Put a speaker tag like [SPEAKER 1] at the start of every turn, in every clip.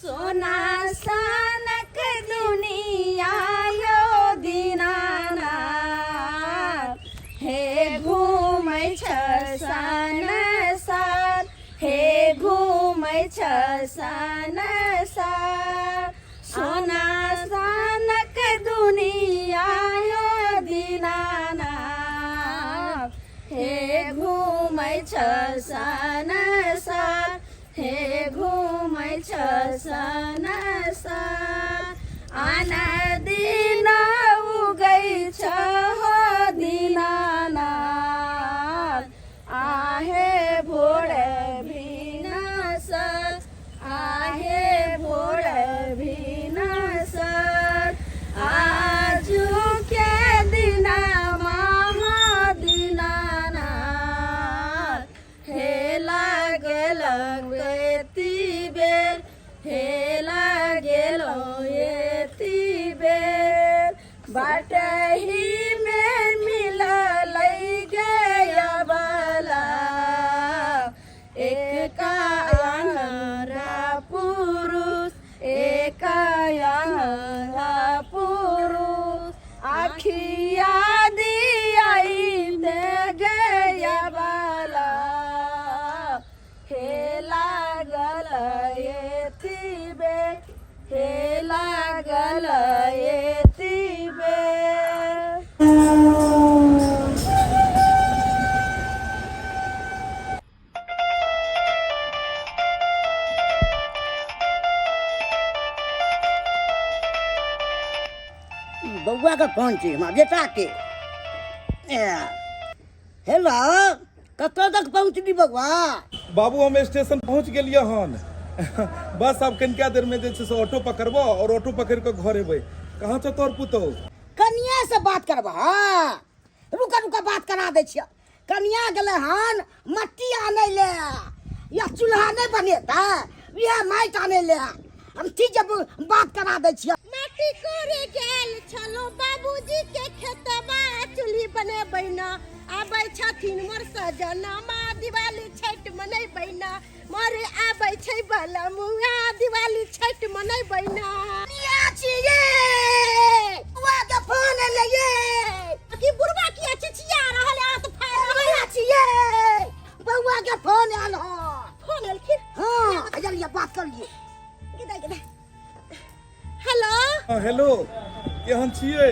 [SPEAKER 1] सोना सनक दुनिया यो दीनानाथ हे घूमै छ संसार हे घूमै छ संसार सोना सनक दुनिया यो दीनानाथ हे घूमै छ संसार हे घूमै छ संसार आन दिन उगै छ हो दीनानाथ आहे भोर भिनसर आहे भोर भिनसर आजु के दिना महादीनानाथ हे लागल एती बेर हे लागेल एती बेर बाटही में मिलल गया बाला एक आन्हरा पुरुष एक आन्हरा पुरुष आखिया दियाई दे गया बाला हे लागल एती बेर हे लागल एती बेर।
[SPEAKER 2] बौआ के फोन छी हमरा बेटा के ए, हेलो कतऽ तक पहुँचली बौआ
[SPEAKER 3] बाबू हम स्टेशन पहुँच गेलियै हन बस आब कनिका देर में जे छै से ऑटो पकड़बो और ऑटो पकड़ कऽ घर एबै कहाँ छौ तोहर पुतहु
[SPEAKER 2] कनिया से बात करबह रुका रुका बात करा दै छियै कनिया गेलै हन मट्टी आनै ले या चूल्हा नहि बनेतै इएह माटि आनै ले हम ठीक छै बात करा दै छियै
[SPEAKER 4] माटी कोरे गेल छलो बाबूजी के खेतबा चूल्ही बनेबै न आबै छथिन मोर सजनमा दिवाली छठि मनेबै न मोर आबै छै बलमुआ दिवाली छठि मनेबै न
[SPEAKER 2] कनिया छियै बौआ के फोन एलै ये
[SPEAKER 4] की बुढ़बा किया चिचिया रहल है हाथ फाड़ रहल
[SPEAKER 2] कनिया छियै बौआ के फोन आयल हँ
[SPEAKER 4] फोन एलखिन
[SPEAKER 2] हाँ चलिए बात कर लिए
[SPEAKER 4] गिदा गिदा हेलो
[SPEAKER 3] हाँ हेलो केहन छियै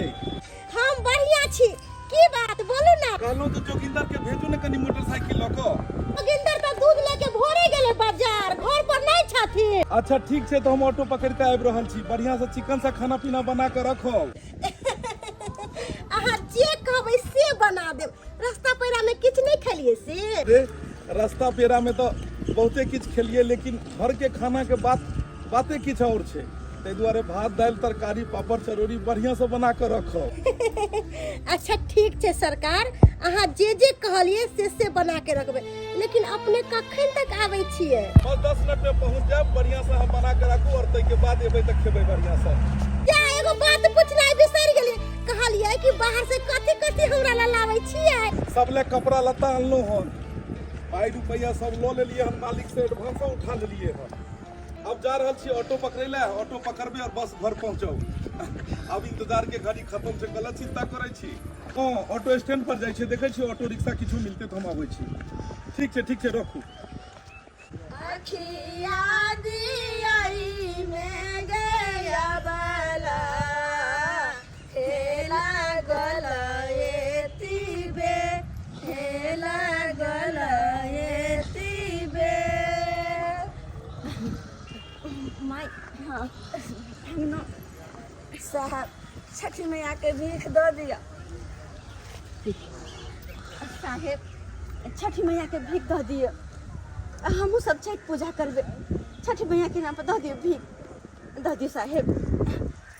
[SPEAKER 4] हम बढ़िया छी की बात बोलू ना
[SPEAKER 3] कहलहुँ तऽ जोगिंदर के भेजू ने कनि मोटरसाइकिल लऽ कऽ
[SPEAKER 4] जोगिंदर तऽ दूध लेके भोरे गेले बाजार घर पर नहीं छथिन
[SPEAKER 3] अच्छा ठीक छै तऽ हम ऑटो पकड़ि कऽ आबि रहल छी बढ़िआँ से चिकन से खाना पीना बना कऽ रखब
[SPEAKER 4] अहाँ जे कहबै से बना देब रास्ता पैरा में किछु नहीं खेलिए से
[SPEAKER 3] रे रास्ता पेरा में तऽ बहुते किछु खेलियै लेकिन घर के खाना के बात बाते किछु आओर छै ताहि दुआरे भात दालि तरकारी पापड़ चरौरी बढ़िआँसँ बना कऽ रखब
[SPEAKER 4] अच्छा ठीक छै सरकार अहाँ जे जे कहलिए से से बना के रखबै लेकिन अपने कखन तक आबै छियै
[SPEAKER 3] बस 10 मिनट में पहुँच जायब बढ़िआँसँ हम बना कऽ राखू आओर ताहिके बाद एबै तऽ खेबै बढ़िआँसँ
[SPEAKER 4] जा एगो बात पूछनाइ बिसरि गेलियै कहलियै कि बाहर से कथी कथी हमरा लए लाबै छियै
[SPEAKER 3] सब लए कपड़ा लत्ता अनलहुँ हन पाइ रुपैआ सब लऽ लेलियै हन मालिक से एडवांसो उठा लेलियै हन अब जा रहल छी ऑटो पकड़ै लए ऑटो पकड़बै और बस घर पहुँचब अब इंतजार के घड़ी खत्म छै गलत चिंता करै छी हँ ऑटो स्टैंड पर जाइ छियै देखै छियै ऑटो रिक्शा किछु मिलतै तऽ हम अबै छी ठीक छै ठीक छै रखू
[SPEAKER 1] अखिया दियाई में गया बाला हे लागल एती बे हे लागल एती बे माय हाँ अंगना साहब छठी मैया के भीख दऽ दिअ साहेब छठी मैया के भीख दऽ दिअ हमहूँ सब छठि पूजा करबै छठी मैया के नाम पर दऽ दियौ भीख दऽ दियौ साहेब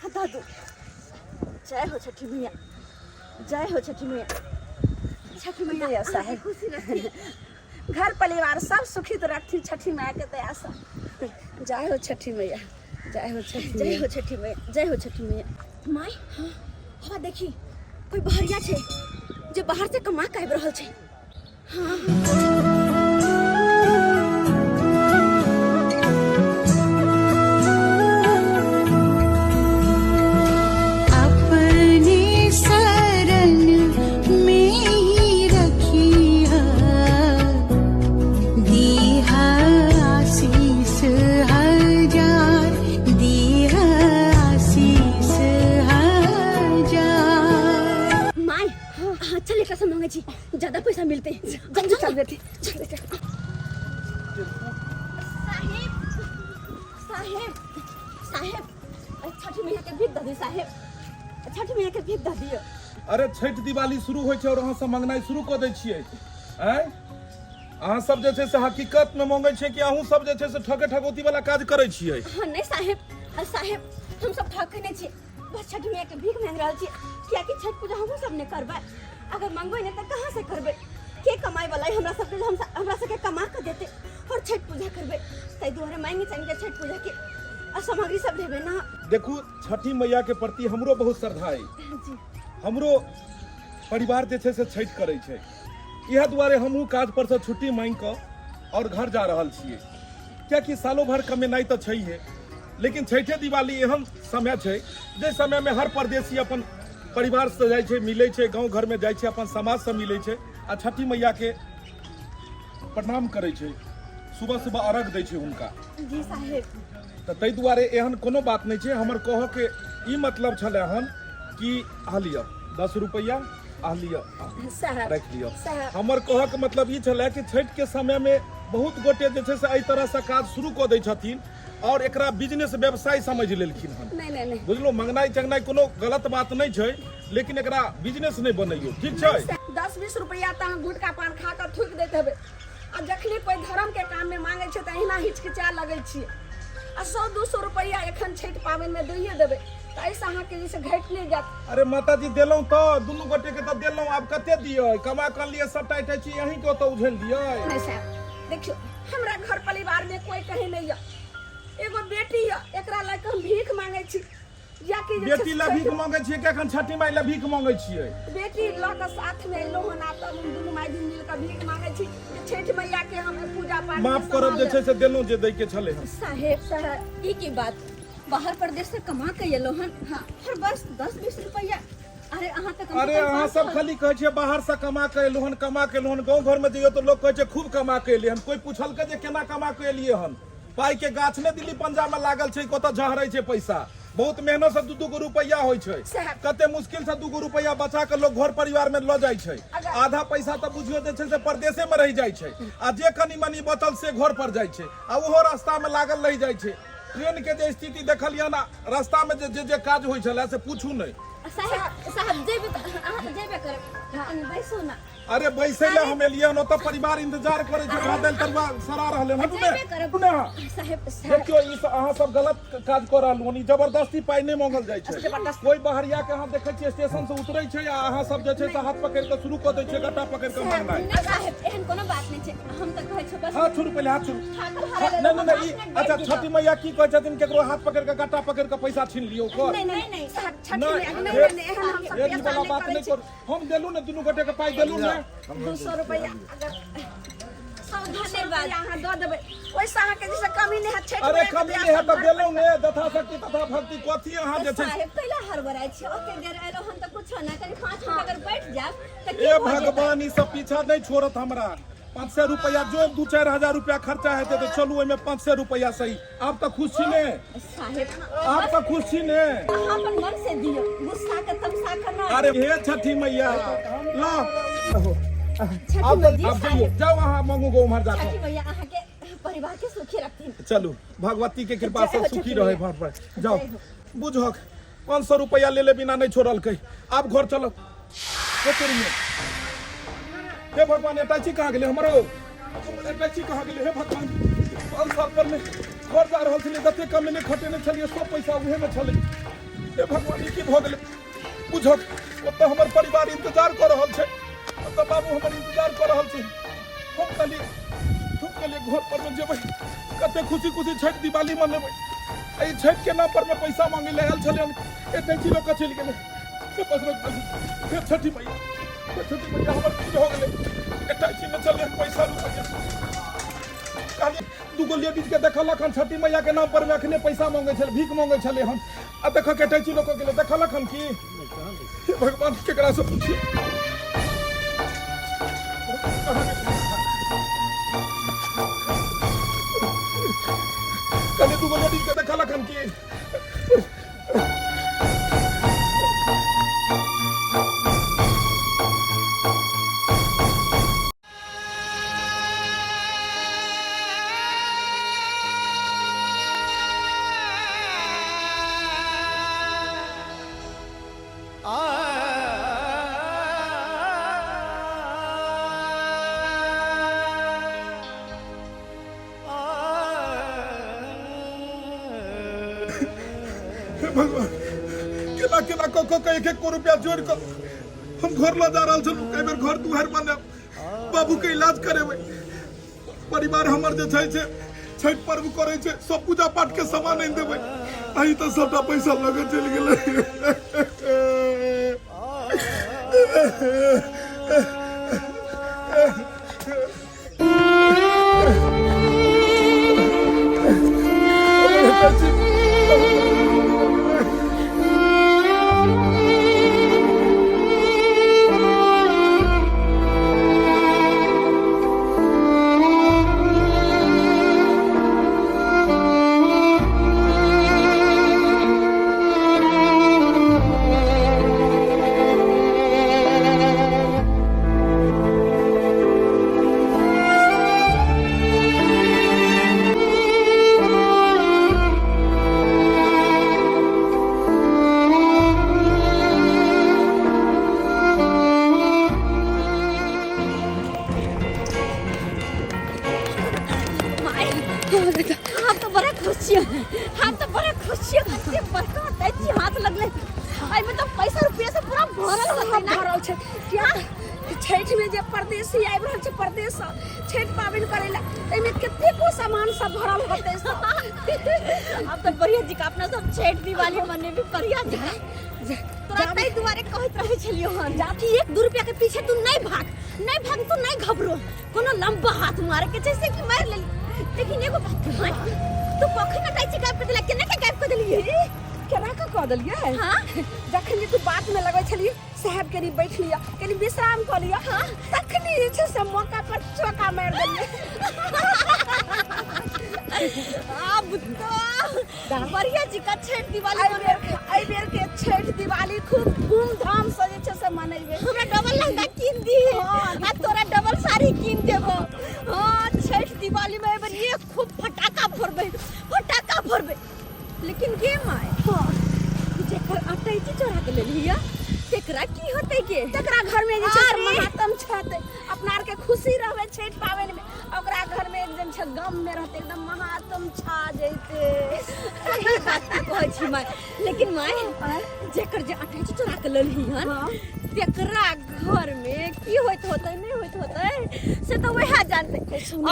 [SPEAKER 1] हाँ, दऽ दू जय हो छठी मैया जय हो छठी मैया छठी मैया
[SPEAKER 5] दया साहेब।
[SPEAKER 1] खुशी रखी
[SPEAKER 5] घर परिवार सब सुखित रखती छठी माय के दया से जय हो छठी मैया जय हो छठी
[SPEAKER 1] जय
[SPEAKER 5] मैया
[SPEAKER 1] हो छठी मैया जय हो छठी मैया माय हाँ हवा देखी कोई बहरिया छै जे बाहर से कमा के आबि रहल छै हाँ मिलते। जल्दी चल बेटी, चल बेटा। साहेब, साहेब, साहेब, छठी मैया के भीख दऽ दी साहेब, छठी मैया के भीख दऽ दियौ।
[SPEAKER 3] अरे छठि दिवाली शुरू होइ छै और अहाँ सब मंगनाइ शुरू कऽ दै छियै। आँय, अहाँ सब जे छै से हकीकत में मंगै छियै कि अहूँ सब जे छै से ठके ठकौती वाला काज करै छियै?
[SPEAKER 1] हाँ नहीं साहेब, साहेब हम सब ठके नहीं छियै, बस छठी मैया के भीख मांग रहल छियै, कियाकि छठ पूजा हमहूँ सब ने करबै। अगर मंगबै नहीं तऽ कहाँ से करबै? के कमाए वाला है हमरा सबके, हम हमरा सबके कमा के देते और छठ पूजा करबै, ताहि दुआरे मांगे चाही छठ पूजा के और सामग्री सब लेबै ना।
[SPEAKER 3] देखू, छठी मैया के प्रति हमरो बहुत श्रद्धा है
[SPEAKER 1] जी।
[SPEAKER 3] हमरो परिवार जे छै से छठि करै छै, इएह दुआरे हमहूँ काज पर से छुट्टी मांगि कऽ और घर जा रहल छियै, कियाकि सालो भर कमेनाइ तऽ छैहे, लेकिन छठे दिवाली एहन समय छै जाहि समयमे हर परदेसी अपन परिवारसँ जाइ छै, मिलै छै, गाँव घरमे जाइ छै, अपन समाजसँ मिलै छै आ छठी मैयाके प्रणाम करै छै, सुबह सुबह अर्घ दै छै हुनका।
[SPEAKER 1] जी साहेब।
[SPEAKER 3] तऽ ताहि दुआरे एहन कोनो बात नहि छै। हमर कहऽके ई मतलब छलै हन कि आ लिअ 10 रुपैआ, आ लिअ
[SPEAKER 5] साहब
[SPEAKER 3] राखि लिअ।
[SPEAKER 5] साहब।
[SPEAKER 3] हमर कहऽके मतलब ई छलै कि छठिके समयमे बहुत गोटे जे छै से एहि तरहसँ काज शुरू कऽ दै छथिन और एकरा बिजनेस व्यवसाय समझ लेलखिन हन।
[SPEAKER 5] नहीं नहीं नहीं।
[SPEAKER 3] बुझलो, मंगनाइ चंगनाइ कोनो गलत बात नहि छै, लेकिन एकरा बिजनेस नहि बनैयौ, ठीक छै?
[SPEAKER 5] 10-20 रुपैआ तऽ अहाँ गुटका पान खा कऽ थूकि दैत हेबै, आ जखने कोइ धर्म के काम में मांगे छै तऽ अहिना हिचकिचा लगै छियै, आ 100-200 रुपैआ एखन छठि पाबनिमे दैये देबै तऽ एहिसँ अहाँके जे छै घटि नहि जायत।
[SPEAKER 3] अरे माताजी, देलहुँ तऽ दुनू गोटे के तऽ देलहुँ, आब कते दियै? कमा कऽ अनलियै सबटा अटैची अहींके ओतऽ उझलि दियै?
[SPEAKER 5] नहि साहब, देखियौ हमरा घर परिवारमे कोइ कहीं नहि यऽ, एगो बेटी यऽ, एकरा लऽ कऽ हम भीख मांगै छी, या कि जे छै
[SPEAKER 3] बेटी लए भीख मांगै छियै कि एखन छठी माइ लए भीख मांगै छियै?
[SPEAKER 5] बेटी लऽ कऽ साथमे अयलहुँ हन, आब तऽ हम दुनू माय दिन मिल कऽ भीख मांगै छी जे छठि मैया के हम पूजा पाठ
[SPEAKER 3] माफ करब, जे छै से देलहुँ जे दै के छलै हन।
[SPEAKER 1] साहेब, साहेब, ई की बात, बाहर प्रदेश से कमा के एलहुँ हन, हाँ, और बस 10-20 रुपैआ। अरे अहाँ तऽ कम से
[SPEAKER 3] अरे
[SPEAKER 1] कम
[SPEAKER 3] अहाँ
[SPEAKER 1] पाँच
[SPEAKER 3] सब
[SPEAKER 1] सौ-
[SPEAKER 3] खाली कहै छियै बाहर से कमा के एलहुँ हन, कमा के एलहुँ हन। गाँव घर में जइयौ तऽ लोक कहै छै खूब कमा के एलियै हन। कोइ पुछलकै जे केना कमा के एलियै हन? पाई के गाछ ने दिल्ली पंजाब में लागल छै, कतऽ झहरै छै पैसा। बहुत मेहनत से 2-2 गो रुपैआ होइ छै,
[SPEAKER 5] सएह।
[SPEAKER 3] कते मुश्किल से 2 गो रुपैआ बचा के लोग घर परिवार में लऽ जाइ छै।
[SPEAKER 5] अगर-
[SPEAKER 3] आधा पैसा तऽ बुझियौ जे छै से परदेसे में रहि जाइ छै, आ जे कनि मनि बचल से घर पर जाइ छै, आ ओहो रास्ता में लागल रहि जाइ छै। ट्रेन के जे स्थिति देखलियै ने, रास्ता में जे जे जे काज होइ छलै से पूछू नहि।
[SPEAKER 1] साहेब, साहेब, जेबै तऽ अहाँ तऽ जेबे करब, कनि बैसू ना।
[SPEAKER 3] अरे बैसै लए हम एलियै हन, ओतऽ परिवार इंतजार करै छै, भात दालि तरुआ सरा रहलै हन। हटू ने,
[SPEAKER 1] जेबे करब।
[SPEAKER 3] हटू ने अहाँ।
[SPEAKER 1] साहेब, साहेब।
[SPEAKER 3] देखियौ, ई सब अहाँ सब गलत काज कऽ रहलहुँ हन। ई जबरदस्ती पाइ नहि मांगल जाइ छै।
[SPEAKER 5] जबरदस्ती।
[SPEAKER 3] कोइ बहरिया के अहाँ देखै छियै स्टेशन से उतरै छै आ अहाँ सब जे छै से हाथ पकड़ि कऽ शुरू कऽ दै छियै गट्टा पकड़ि कऽ मांगनाइ।
[SPEAKER 1] नहि साहेब, एहन कोनो बात नहि छै, हम तऽ कहै छियै बस
[SPEAKER 3] हाथ छोड़ू, पहिले हाथ छोड़ू।
[SPEAKER 1] थाकल हारल
[SPEAKER 3] नहि नहि नहि, ई
[SPEAKER 1] पाँच मिनट बैठ
[SPEAKER 3] अच्छा
[SPEAKER 1] जेतौ।
[SPEAKER 3] छठी मैया की कहै छथिन, केकरो हाथ पकड़ि कऽ गट्टा पकड़ि कऽ पैसा छीन लियौ ओकर?
[SPEAKER 1] नहि नहि नहि
[SPEAKER 5] साहब, छठी
[SPEAKER 3] नहि,
[SPEAKER 5] मैया, नहि,
[SPEAKER 3] फेर-
[SPEAKER 5] नहि, नहि, एहन हमसब
[SPEAKER 3] फेर ई
[SPEAKER 5] पेशा
[SPEAKER 3] वाला
[SPEAKER 5] नहि
[SPEAKER 3] बात
[SPEAKER 5] करै
[SPEAKER 3] नहि
[SPEAKER 5] छी।
[SPEAKER 3] करू। हम देलहुँ ने, दुनू गोटे के पाइ देलहुँ ने।
[SPEAKER 5] 200 रुपैआ अगर 100-200
[SPEAKER 1] धन्यवाद।
[SPEAKER 5] रुपैआ अहाँ दऽ देबै, ओहिसँ अहाँके जे छै कमी नहि हैत छठि
[SPEAKER 3] अरे
[SPEAKER 5] मैयाके
[SPEAKER 3] कमी
[SPEAKER 5] दया
[SPEAKER 3] नहि हैत
[SPEAKER 5] सँ
[SPEAKER 3] तऽ देलहुँ ने। यथा शक्ति तथा भक्ति। कथी अहाँ जे छै
[SPEAKER 1] साहेब, कैला हड़बड़ाइ छी? ओते देर एलहुँ हन तऽ कुछो नहि, कनि 5 मिनट अगर बैठ जायब तऽ की
[SPEAKER 3] ए
[SPEAKER 1] भऽ जेतै?
[SPEAKER 3] भगवान, ई सब पीछा नहि छोड़त हमरा। 500 रुपैआ जो 2-4 हजार रुपैआ खर्चा हेतै तऽ चलू ओहिमे 500 रुपैआ सही। आब तऽ खुश छी ने?
[SPEAKER 1] साहेब,
[SPEAKER 3] आब तऽ खुश छी ने?
[SPEAKER 1] अहाँ अपन मन से दियौ, गुस्सा के तमसा के नहि।
[SPEAKER 3] अरे हे छठी मैया, ला
[SPEAKER 1] छठी
[SPEAKER 3] आब
[SPEAKER 1] मैया जी,
[SPEAKER 3] आब जइयौ,
[SPEAKER 1] साहेब।
[SPEAKER 3] जाउ अहाँ मांगू गो उम्हर जाकऽ।
[SPEAKER 1] छठी मैया अहाँके परिवार के सुखी रखथिन।
[SPEAKER 3] चलू, भगवती के कृपा
[SPEAKER 1] जय
[SPEAKER 3] से
[SPEAKER 1] हो
[SPEAKER 3] सुखी
[SPEAKER 1] छठी
[SPEAKER 3] रहे
[SPEAKER 1] मैया।
[SPEAKER 3] घर पर जाओ।
[SPEAKER 1] जय हो।
[SPEAKER 3] बुझक 500 रुपया ले ले बिना नहीं छोड़लकै। आब घर चलो। हे भगवान, अटैची कहाँ गेलै हमरो? अटैची कहाँ गेलै? हे भगवान, 5 साल पर में घर जा रहल छलियै, जते कमेने खटेने छलियै सब पैसा उहे में छलै। हे भगवान, ई की भऽ गेलै? बुझक ओतऽ हमर परिवार इंतजार कऽ रहल छै, ओतऽ बाबू हमर इंतजार कऽ रहल छै। हम कहलियै घर पर में जेबै, कते खुशी खुशी छठि दिवाली मनेबै। एहि छठि के नाम पर में पैसा मांगे ले आयल छलै, अटैची लऽ कऽ चलि गेलै। हे बजरंग बली, हे छठि मैया, हे छठि मैया, हमर की भऽ गेलै? अटैची में चललै पैसा रुपैआ। कहलियै दूगो लेडीज के देखलक हन छठी मैया के नाम पर में अखने पैसा मांगे छलै, भीख मांगे छलै हन, आ देखऽ के अटैची लऽ कऽ गेलै। देखलक हन की? हे भगवान, केकरा से पूछिए? कहलियै दूगो लेडीज के देखलक हन की? हे भगवान, केना केना कऽ कऽ के एक एक रुपया जोड़ि कऽ हम घर लऽ जा रहल छलहुँ। एहि बेर घर दुआरि बनायब, बाबूके इलाज करेबै, परिवार हमर जे छै से छठि पर्व करै छै, सब पूजा पाठ के सामान आनि देबै। अही तऽ सबटा पैसा लऽ कऽ चलि गेलै।
[SPEAKER 1] हम तो बड़ा खुश छियै, हम तो बड़ा खुश छियै। कते बड़का अटैची हाथ लगलै, एहिमे तो पैसा रुपया से पूरा भरल होतै ना।
[SPEAKER 5] भरल छै किया छठि में जे परदेसी आबि रहल छै परदेश सँ छठि पाबनि करै लए, ताहिमे कतेको सामान सब भरल होतै सब।
[SPEAKER 1] अब तो बढ़िया जी का अपना सब छठि दिवाली मनेबी बढ़िया जी का। तोरा ताहि दुआरे कहैत रहै छलियौ हन कि एक दू रुपया के पीछे तू नहीं भाग, नहीं भाग, तू नहीं घबरो, कोनो लंबा हाथ मारे के छै से कि मारि लेली। लेकिन एगो बात के मार, तू कखन अटैची गायब कर देला? केना के गायब कर देलियै?
[SPEAKER 5] केना कऽ कऽ देलियै?
[SPEAKER 1] हाँ।
[SPEAKER 5] जखन जे तू बात में लगै छलियै साहब कनी बैठ लिअ, कनी विश्राम कऽ लिअ, तखनी जे छै से मौका पर चौका मारि देलियै।
[SPEAKER 1] आब तो बढ़िया जी का छठ दिवाली
[SPEAKER 5] एहि बेर के, एहि बेर के छठि दिवाली खूब धूमधाम से जे छै से मनेबै।
[SPEAKER 1] हमरा डबल लहंगा कीन दी आ तोरा डबल साड़ी कीन देबो। हाँ, छठ दिवाली में एहि बेर ये खूब फटाका फोड़बै, फटाका फोड़बै। लेकिन गे my,
[SPEAKER 5] हाँ।
[SPEAKER 1] जेकर अटैची चोरा के लेलही है तेकरा की होतै गे?
[SPEAKER 5] तकरा घर में जे छै से
[SPEAKER 1] अरे।
[SPEAKER 5] महातम छतै, अपना आर के खुशी रहबै छठि पाबनि में, ओकरा घर में एकदम छै गम में रहतै, एकदम महातम छा जैते।
[SPEAKER 1] सही बात तू कहै छी माय, लेकिन माय जेकर जे अटैची चोरा के लेलही हन
[SPEAKER 5] हाँ।
[SPEAKER 1] तेकरा घर में की होइत होतै नहीं होइत होतै से तो वएह जानतै।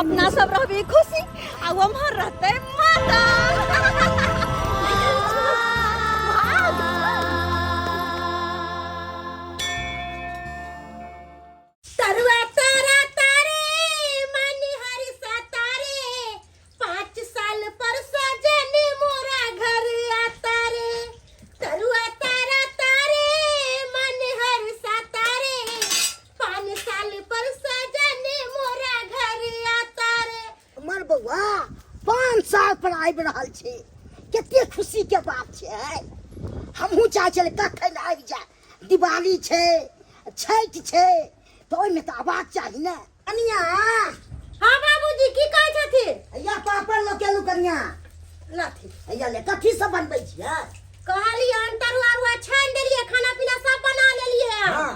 [SPEAKER 1] अपना सब रहबी खुशी आ उम्हर रहतै माता।
[SPEAKER 4] तरुआ तारा तारे मन हरि सतारे, 5 साल पर सजन मोरा घर आता रे। तरुआ तारा तारे मन हरि सतारे, 5 साल पर सजन मोरा घर आता रे।
[SPEAKER 2] हमर बौआ 5 साल पर आबि रहल छै, कते खुशी के बात छै। हमहूँ चाहै छलियै कखन आबि जाय, दिवाली छै छठि छै तऽ ओहिमे तऽ अबाक चाही ने। कनिया।
[SPEAKER 4] हाँ बाबूजी, की कहै छथिन?
[SPEAKER 2] हैया पापड़ लऽ के एलहुँ कनिया।
[SPEAKER 4] लाथी।
[SPEAKER 2] हैया ले, कथी सब बनबै छियै?
[SPEAKER 4] कहलियै हन तरुआ उरुआ छानि देलियै, खाना पीना सब बना लेलियै हन।
[SPEAKER 2] हाँ।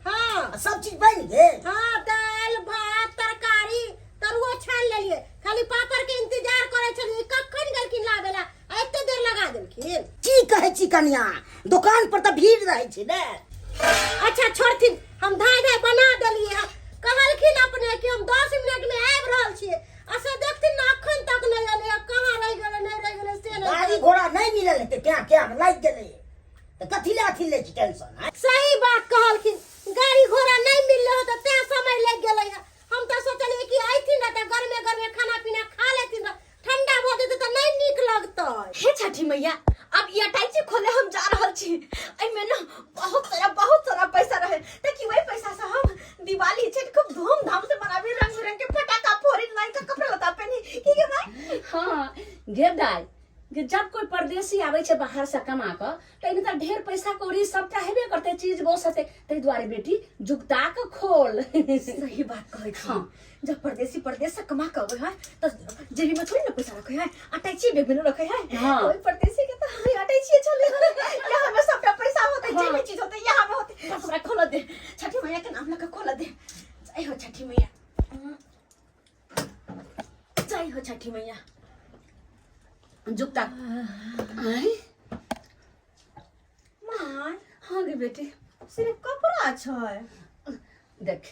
[SPEAKER 4] हाँ।
[SPEAKER 2] आ सब चीज बनि गेल?
[SPEAKER 4] हाँ, दालि भात तरकारी तरुओ छानि लेलियै, खाली पापड़ के इंतजार करै छलियै, कखन गेलखिन लाबै ला, आ एते देर लगा देलखिन।
[SPEAKER 2] की कहै छी कनिया, दोकान पर तऽ भीड़ रहै छै ने।
[SPEAKER 4] अच्छा छोड़थिन, हम धाय धाय बना देलियै हन। कहलखिन अपने कि हम 10 मिनट में आबि रहल छियै, आ से देखथिन ने अखन तक नहि एलै, कहाँ रहि गेलै नहि रहि गेलै से नहि।
[SPEAKER 2] गाड़ी घोड़ा नहि मिलल हेतै, क्या क्या लागि गेलै तऽ कथी लए अथी लै छी टेंशन? आँय?
[SPEAKER 4] सही बात कहलखिन, गाड़ी घोड़ा नहि मिललै हो तऽ तें समय लागि गेलै हन। हम तऽ सोचलियै कि अयथिन रह तऽ गरमे गरमे खाना पीना खा लेथिन रह, ठंडा भऽ जेतै तऽ नहि नीक लगतै।
[SPEAKER 1] हे छठी मैया, अब ई अटैची खोले हम जा रहल छी, एहिमे न बहुत सारा पैसा रहे, ताकि वही पैसा से हम दिवाली छठ खूब धूमधाम से मनाबी, रंग बिरंग के फटाका फोड़ी, नयका कपड़ा लत्ता पहनी। की गे माय?
[SPEAKER 5] हाँ गे दाई, गे जब कोई परदेसी आबै छै बाहर से कमा कऽ तऽ एहिमे तऽ ढेर पैसा कौड़ी सबटा हेबे करतै, चीज बस हेतै, ताहि दुआरे बेटी जुगता कऽ खोल।
[SPEAKER 1] सही बात कहै छी।
[SPEAKER 5] हाँ।
[SPEAKER 1] जब परदेसी परदेश से कमा के अबै है तऽ जेबी में थोड़ी ना पैसा रखे है, अटैची बैग में न रखे है।
[SPEAKER 5] हाँ।
[SPEAKER 1] ओहि परदेसी के तऽ अटैची छलै, यहाँ में सबटा पैसा होतै, जे
[SPEAKER 5] हाँ।
[SPEAKER 1] भी चीज होतै यहाँ में होतै। बस हमरा खोल दे, छठी मैया के नाम लऽ के खोल दे। जय हो छठी मैया, जय हो छठी मैया।
[SPEAKER 5] जुगता आँय
[SPEAKER 1] माँ
[SPEAKER 5] हाँ गे बेटी
[SPEAKER 1] सिर्फ कपड़ा छै
[SPEAKER 5] देख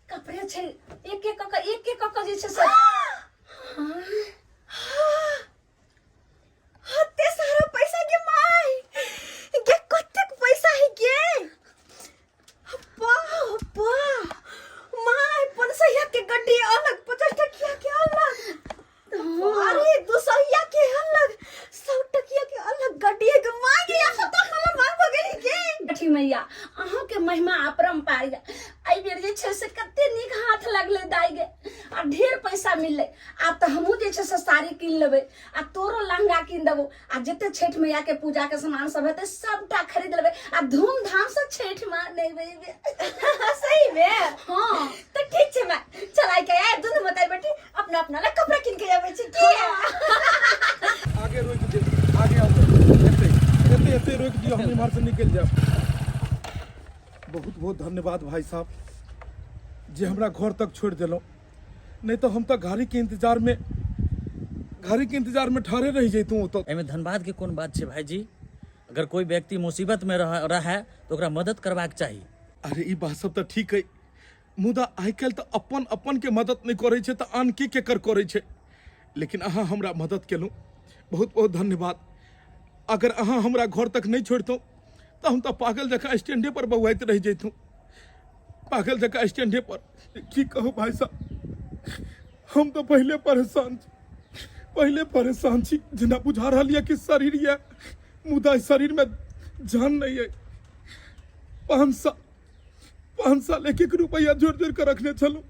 [SPEAKER 5] कपड़े छै एक एक कऽ एक एक कऽ जे छै से
[SPEAKER 1] हते सारा पैसा गे माय गे कतेक पैसा है गे वाह वाह माय 500 के गड्डी अलग 50 टकिया के अलग अरे 200 के अलग 100 टकिया के अलग गड्डी के माय गे या सब तो हमर मार भ गेली गे
[SPEAKER 5] छठी मैया अहाँके महिमा अपरम्पार यऽ एहि बेर जे छै से कते नीक हाथ लगलै दाइ गे आ ढेर पैसा मिललै आब तऽ हमहूँ जे छै से साड़ी कीन लेबै आ तोरो लहंगा कीन देबो आ जते छठि मैया के पूजा के सामान सब हेतै सबटा खरीद लेबै आ धूमधाम से छठि मनेबै
[SPEAKER 1] सही में
[SPEAKER 5] हाँ
[SPEAKER 1] तो ठीक छै माय चल आइ के आइ दुनू मताई बेटी अपना अपना ला कपड़ा किन के आबै छी की
[SPEAKER 3] आगे रोकि दे आगे आउ एते एते एते रोकि दियौ हम इम्हर से निकलि जायब बहुत बहुत धन्यवाद भाई साहब जे हमरा घर तक छोड़ि देलहुँ नहि तऽ हम तऽ गाड़ीके इंतजारमे गाड़ीके इंतजारमे ठाढ़े रहि जैतहुँ ओतऽ
[SPEAKER 6] एहिमे धन्यवादके कोन बात छै भाइजी अगर कोइ व्यक्ति मुसीबतमे रह रहए तऽ ओकरा मदद करबाक चाही
[SPEAKER 3] अरे ई बात सब तऽ ठीक है मुदा आइ काल्हि तऽ अपन अपन के मदद नहि करै छै तऽ आन के केकर करै छै लेकिन अहाँ हमरा मदद केलहुँ बहुत बहुत धन्यवाद अगर अहाँ हमरा घर तक नहि छोड़ितहुँ तऽ हम तऽ पागल जकाँ स्टैंडे पर बौआइत रहि जैतहुँ पागल जकाँ स्टैंडे पर की कहू भाई साहब हम तऽ पहिले परेशान छी पहिले परेशान छी जेना बुझा रहल यऽ कि शरीर यऽ मुदा शरीरमे जान नहि अइ 5 साल 5 साल एक एक रुपैआ जोड़ि जोड़ि कऽ रखने छलहुँ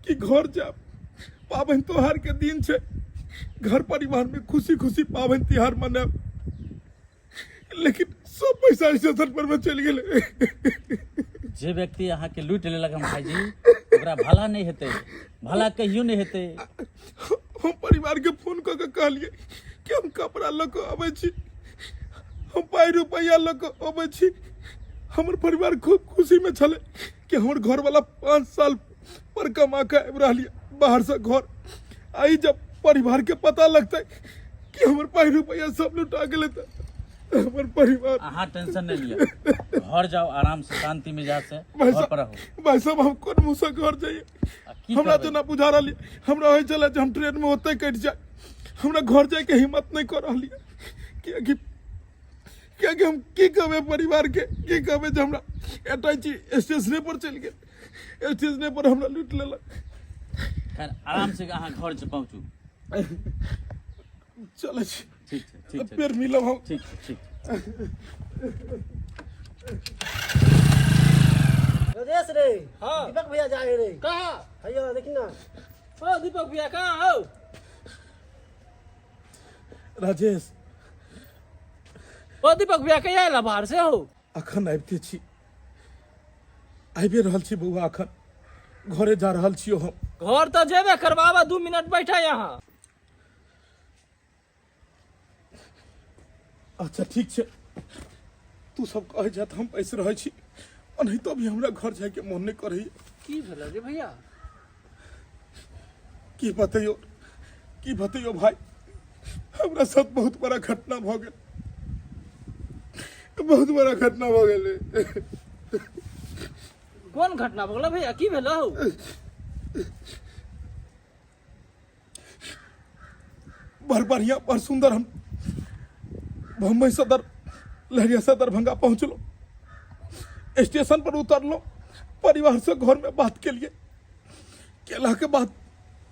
[SPEAKER 3] कि घर जायब पाबनि त्योहारके दिन छै घर परिवारमे खुशी खुशी पाबनि तिहार मनायब लेकिन सब पैसा स्टेशन पर में चलि गेलै
[SPEAKER 6] जे व्यक्ति अहाँके लूटि लेलक हन भाईजी ओकरा भला नहि हेतै भला कहियो नहि हेतै
[SPEAKER 3] हम परिवारके फोन कऽ के कहलियै कि हम कपड़ा लऽ कऽ अबै छी हम पाइ रुपैआ लऽ कऽ अबै छी हमर परिवार खूब खुशीमे छलै कि हमर घरवला 5 साल पर कमा कऽ आबि रहल यऽ बाहरसँ घर आइ जब परिवारके पता लगतै कि हमर पाइ रुपैआ सब लुटा गेलै तऽ हमर परिवार
[SPEAKER 6] अहाँ टेंशन नहि लिअ घर जाउ आराम से शांति मिजाज से
[SPEAKER 3] भाई
[SPEAKER 6] घर पर
[SPEAKER 3] साहब
[SPEAKER 6] रहू
[SPEAKER 3] भाई साहब हम कोन मुँहसँ घर जाइए
[SPEAKER 6] आ की
[SPEAKER 3] हमरा
[SPEAKER 6] करबै
[SPEAKER 3] जेना बुझा रहल यऽ हमरा होइ छलै जे हम ट्रेनमे ओतहि कटि जाय हमरा घर जायके हिम्मत नहि कऽ रहल यऽ किएकि किएकि हम की कहबै परिवारके की कहबै जे हमरा अटैची स्टेशने पर चलि गेल स्टेशने पर हमरा लूटि लेलक
[SPEAKER 6] खैर आराम से अहाँ घर से पहुँचू
[SPEAKER 3] चलै छी
[SPEAKER 6] ठीक छै ठीक छै
[SPEAKER 3] फेर मिलब हम
[SPEAKER 6] ठीक छै ठीक छै
[SPEAKER 7] राजेश रे
[SPEAKER 8] हाँ।
[SPEAKER 7] दीपक भैया जा रे
[SPEAKER 8] कहाँ
[SPEAKER 7] भैया देखी ना
[SPEAKER 8] ओ दीपक भैया कहाँ हो
[SPEAKER 3] राजेश
[SPEAKER 8] ओ दीपक भैया कहिया आयल बाहर से हो
[SPEAKER 3] अखन आबिते छी आबिए रहल छी बौआ अखन घरे जा रहल छियो हम
[SPEAKER 8] घर तो जेबे करबाबा 2 मिनट बैठा यहाँ
[SPEAKER 3] अच्छा ठीक छै तू सब कहै जा तऽ हम बैस रहै छी ओनाहितो अभी हमरा घर जायके मोन नहि करैए
[SPEAKER 8] की भेल रे भैया
[SPEAKER 3] की बतैयो की बतैयो भाई हमरा साथ बहुत बड़ा घटना भऽ गेल बहुत बड़ा घटना भऽ गेल
[SPEAKER 8] कोन घटना भऽ गेल भैया की भेल हो
[SPEAKER 3] बड़ बढ़िया बड़ सुंदर हम बम्बई से दर लहरिया से दरभंगा पहुंचलो स्टेशन पर उतरलो परिवार से घर में बात के लिए केला के बाद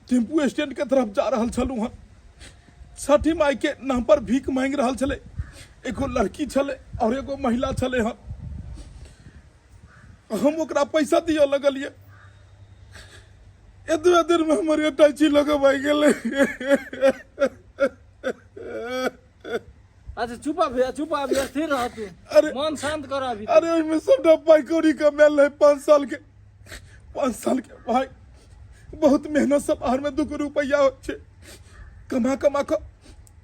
[SPEAKER 3] टेम्पू स्टैंड के तरफ जा रहल छलहुँ हँ छठी माई के नाम पर भीख मांगि रहल छलै एगो लड़की छलै और एगो महिला छलै हँ हम ओकरा पैसा दिअ लगलियै एतबे देर में हमर अटैची लऽ कऽ भागि गेलै
[SPEAKER 8] अच्छा चुप आ भैया चुप आ भैया स्थिर रह तू
[SPEAKER 3] अरे
[SPEAKER 8] मन शांत कर अभी
[SPEAKER 3] अरे ओहिमे सबटा पाइ कौड़ी कमायल रहै 5 साल के 5 साल के भाई बहुत मेहनत से बाहर में 2 रुपैआ होइ छै कमा कमा कऽ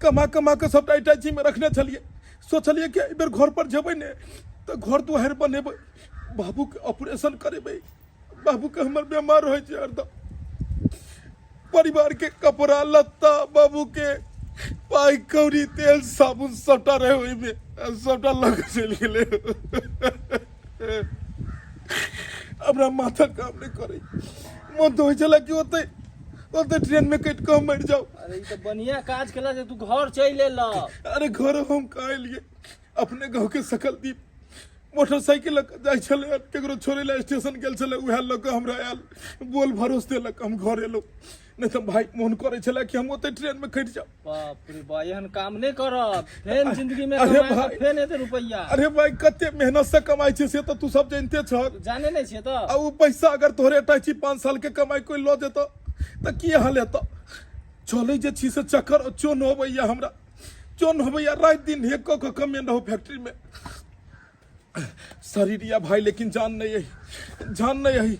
[SPEAKER 3] कमा कमा कऽ सबटा अटैचीमे रखने छलियै सोचलियै कि एहि बेर घर पर जेबै ने तऽ घर दुआरि बनेबै बाबूके ऑपरेशन करेबै बाबूके हमर बेमार होइ छै हरदम परिवार के कपड़ा लत्ता बाबूके पाइ कौड़ी तेल साबुन सबटा रहै ओहिमे सबटा लऽ कऽ चलि गेलै हमरा माथा काम नहि करै मन तऽ होइ छलै कि ओतै ओतै ट्रेनमे कटि कऽ हम मरि जाउ
[SPEAKER 8] अरे ई तऽ बढ़िया काज केला जे तू घर चलि एलऽ
[SPEAKER 3] अरे घर हम कहाँ एलियै अपने गाँव के सकलदीप मोटरसाइकिल लऽ कऽ जाइ छलै केकरो छोड़ै लए स्टेशन गेल छलै उएह लऽ कऽ हमरा आयल बोल भरोस देलक हम घर एलहुँ नहि तऽ भाय मोन करै छलै कि हम ओतै ट्रेनमे कटि जाउ
[SPEAKER 8] बाप रे बा एहन काम नहि करब फेन जिंदगी में
[SPEAKER 3] अरे
[SPEAKER 8] कमाए
[SPEAKER 3] भाई।
[SPEAKER 8] फेन एते रुपैआ
[SPEAKER 3] अरे भाय कते मेहनत से कमाइ छै से तऽ तू सब जानिते छहक
[SPEAKER 8] जाने नहि छियै तऽ
[SPEAKER 3] आ ओ पैसा अगर तोहरे अटैची 5 साल के कमाई कोई लऽ जेतौ तऽ की हाल हेतौ चलै जे छी से चक्कर चोन होबैया हमरा चोन होबैया राति दिन हेक कऽ कऽ कमेन रहू फैक्ट्री में शरीर या भाई लेकिन जान नहीं है जान नहीं है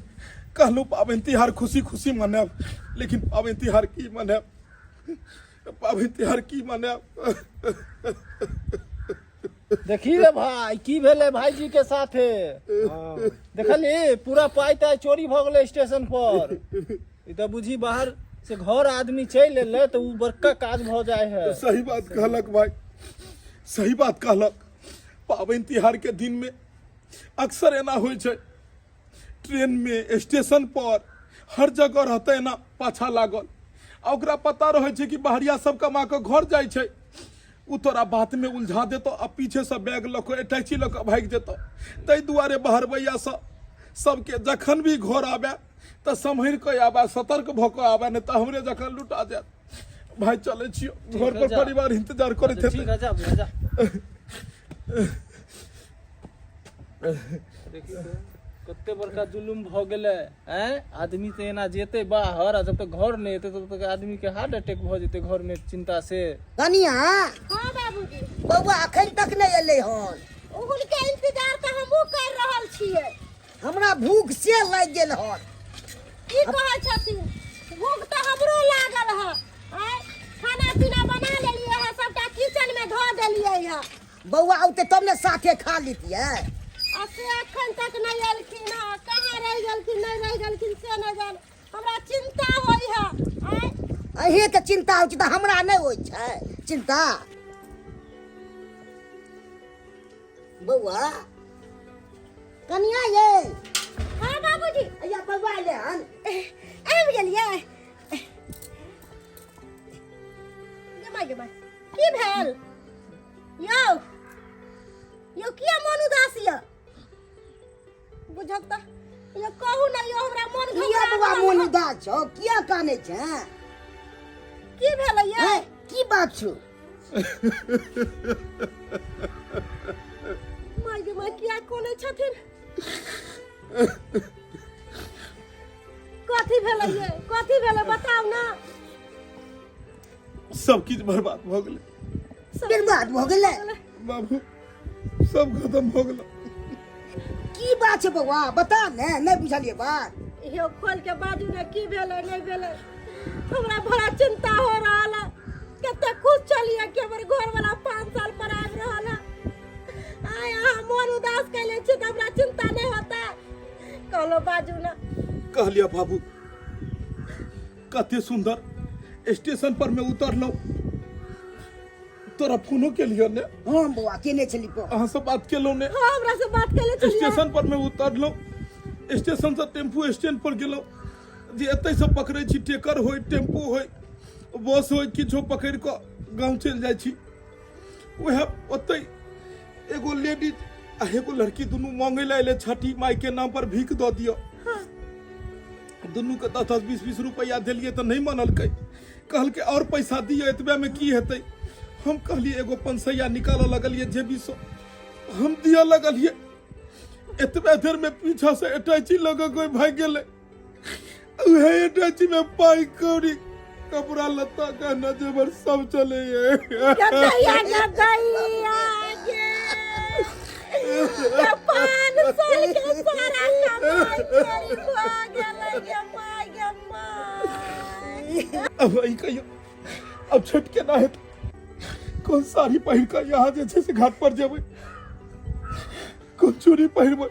[SPEAKER 3] कहलू पाबनि तिहार खुशी खुशी मनायब लेकिन पाबनि तिहार की मनायब पाबनि तिहार की मनायब
[SPEAKER 8] देखी रे भाई की भेलै भाईजी के साथे देखली पूरा पाई ताई चोरी भऽ गेलै स्टेशन पर ई तऽ बुझी बाहर से घर आदमी चलि एलै तऽ उ बड़का काज भऽ जाइ है
[SPEAKER 3] सही बात कहलक भाई सही बात कहलक पाबनि तिहार के दिन में अक्सर एना होइ छै ट्रेन में स्टेशन पर हर जगह रहते एना पाछा लागल आ ओकरा पता रहै छै कि बाहरिया सब कमा कऽ घर जाइ छै ओ तोरा बात में उलझा देतौ आ पीछे से बैग लऽ कऽ अटैची लऽ कऽ भागि जेतौ ताहि दुआरे बहरबैया सब सबके जखन भी घर आबे तऽ सम्हरि कऽ आबे सतर्क भऽ कऽ आबे नहि तऽ हमरे जखन लुटा जायत भाई चलै छियौ घर पर
[SPEAKER 8] जा।
[SPEAKER 3] परिवार इंतजार करैत
[SPEAKER 8] अच्छा, ठीक
[SPEAKER 3] हेतै
[SPEAKER 8] है जा भैया जा देखी तो कते बड़का जुलुम भऽ गेलै आँय आदमी तऽ एना जेतै बाहर आ जब तक घर नहि एतै तब तक आदमी के हार्ट अटैक भऽ जेतै घर में चिंता से
[SPEAKER 2] कनिया
[SPEAKER 4] हाँ बाबूजी
[SPEAKER 2] बौआ अखन तक नहि एलै हन
[SPEAKER 4] हुनके इंतजार तऽ हमहूँ कर रहल छियै
[SPEAKER 2] हमरा भूख से लागि गेल हन
[SPEAKER 4] की कहै छथिन भूख तऽ हमरो लागल है आँय खाना पीना बना लेलियै है सबटा किचन में धऽ देलियै है
[SPEAKER 2] बौआ औते तब ने साथे खा लितियै
[SPEAKER 4] आ से एखन तक नहि एलखिन हँ कहाँ रहि गेलखिन नहि रहि गेलखिन से नहि जान हमरा चिंता होइ है आँय
[SPEAKER 2] अहीँके चिन्ता होइ छै तऽ हमरा नहि होइ छै चिन्ता बौआ कनिया ये
[SPEAKER 4] हाँ बाबूजी
[SPEAKER 2] अया बौआ एलै हन
[SPEAKER 4] आबि गेलियै गे माय गे माय की भेल यौ यौ किया मन उदास यऽ बुझब तऽ यौ कहू ने यौ हमरा मन
[SPEAKER 2] किया
[SPEAKER 4] घबरा
[SPEAKER 2] बौआ
[SPEAKER 4] रहल
[SPEAKER 2] मन
[SPEAKER 4] हँ।
[SPEAKER 2] उदास छौ किया कानै छै
[SPEAKER 4] की भेलै यौ
[SPEAKER 2] हैं? की बात छौ
[SPEAKER 4] माय गे माय किया कोने छथिन कथी भेलै ये कथी भेलै बताउ ना
[SPEAKER 3] सब किछु बर्बाद भऽ गेलै
[SPEAKER 2] बर्बाद भऽ गेलै
[SPEAKER 3] बाबू सब खत्म भऽ गेलै
[SPEAKER 2] की बात छै बौआ बता ने नहि बुझलियै बात
[SPEAKER 4] यौ खोल के बाजू ने की भेलै नहि भेलै हमरा बड़ा चिंता हो रहल है कते खुश छलियै कि हमर घर वाला 5 साल पर आबि रहल है आय अहाँ मोन उदास कैले छी तऽ हमरा चिंता नहि होता कहलो बाजू ने
[SPEAKER 3] कहलिया बाबू कते सुंदर स्टेशन पर में उतरलहुँ तोरा फोनो केलियो ने
[SPEAKER 2] हाँ बौआ केने छली फोन
[SPEAKER 3] अहाँ से बात केलहुँ ने
[SPEAKER 4] हाँ हमरा से बात कैले छलियै
[SPEAKER 3] स्टेशन पर में उतरलहुँ स्टेशन से टेम्पू स्टैंड पर गेलहुँ जे एतै से पकड़ै छी टेकर होय टेम्पू होय बस होय किछो पकड़ि कऽ गाँव चलि जाइ छी उएह ओतै एगो लेडीज आ एगो लड़की दुनू मांगे लए एलै छठी माई के नाम पर भीख दऽ दिअ दुनू के 10 10 20 20 रुपैआ देलियै तऽ नहि मनलकै कहलकै आओर पैसा दिअ एतबेमे की हेतै हम कहलियै एगो पंसैया निकालऽ लगलियै जेबीसँ हम दिअ लगलियै एतबे देरमे पीछा से अटैची लऽ कऽ कोइ भागि गेलै उहे अटैची में पाई कौड़ी कपड़ा लत्ता गहना जेवर सब चले
[SPEAKER 4] गदैया गदैया गे ये 5 साल के सारा कमाई चोरी भऽ गेलै गे माय गे माय
[SPEAKER 3] अब वही कहियो अब छठ केना हेतै कोन साड़ी पहिर कऽ यहाँ जे छै से घाट पर जेबै कोन चूड़ी पहिरबै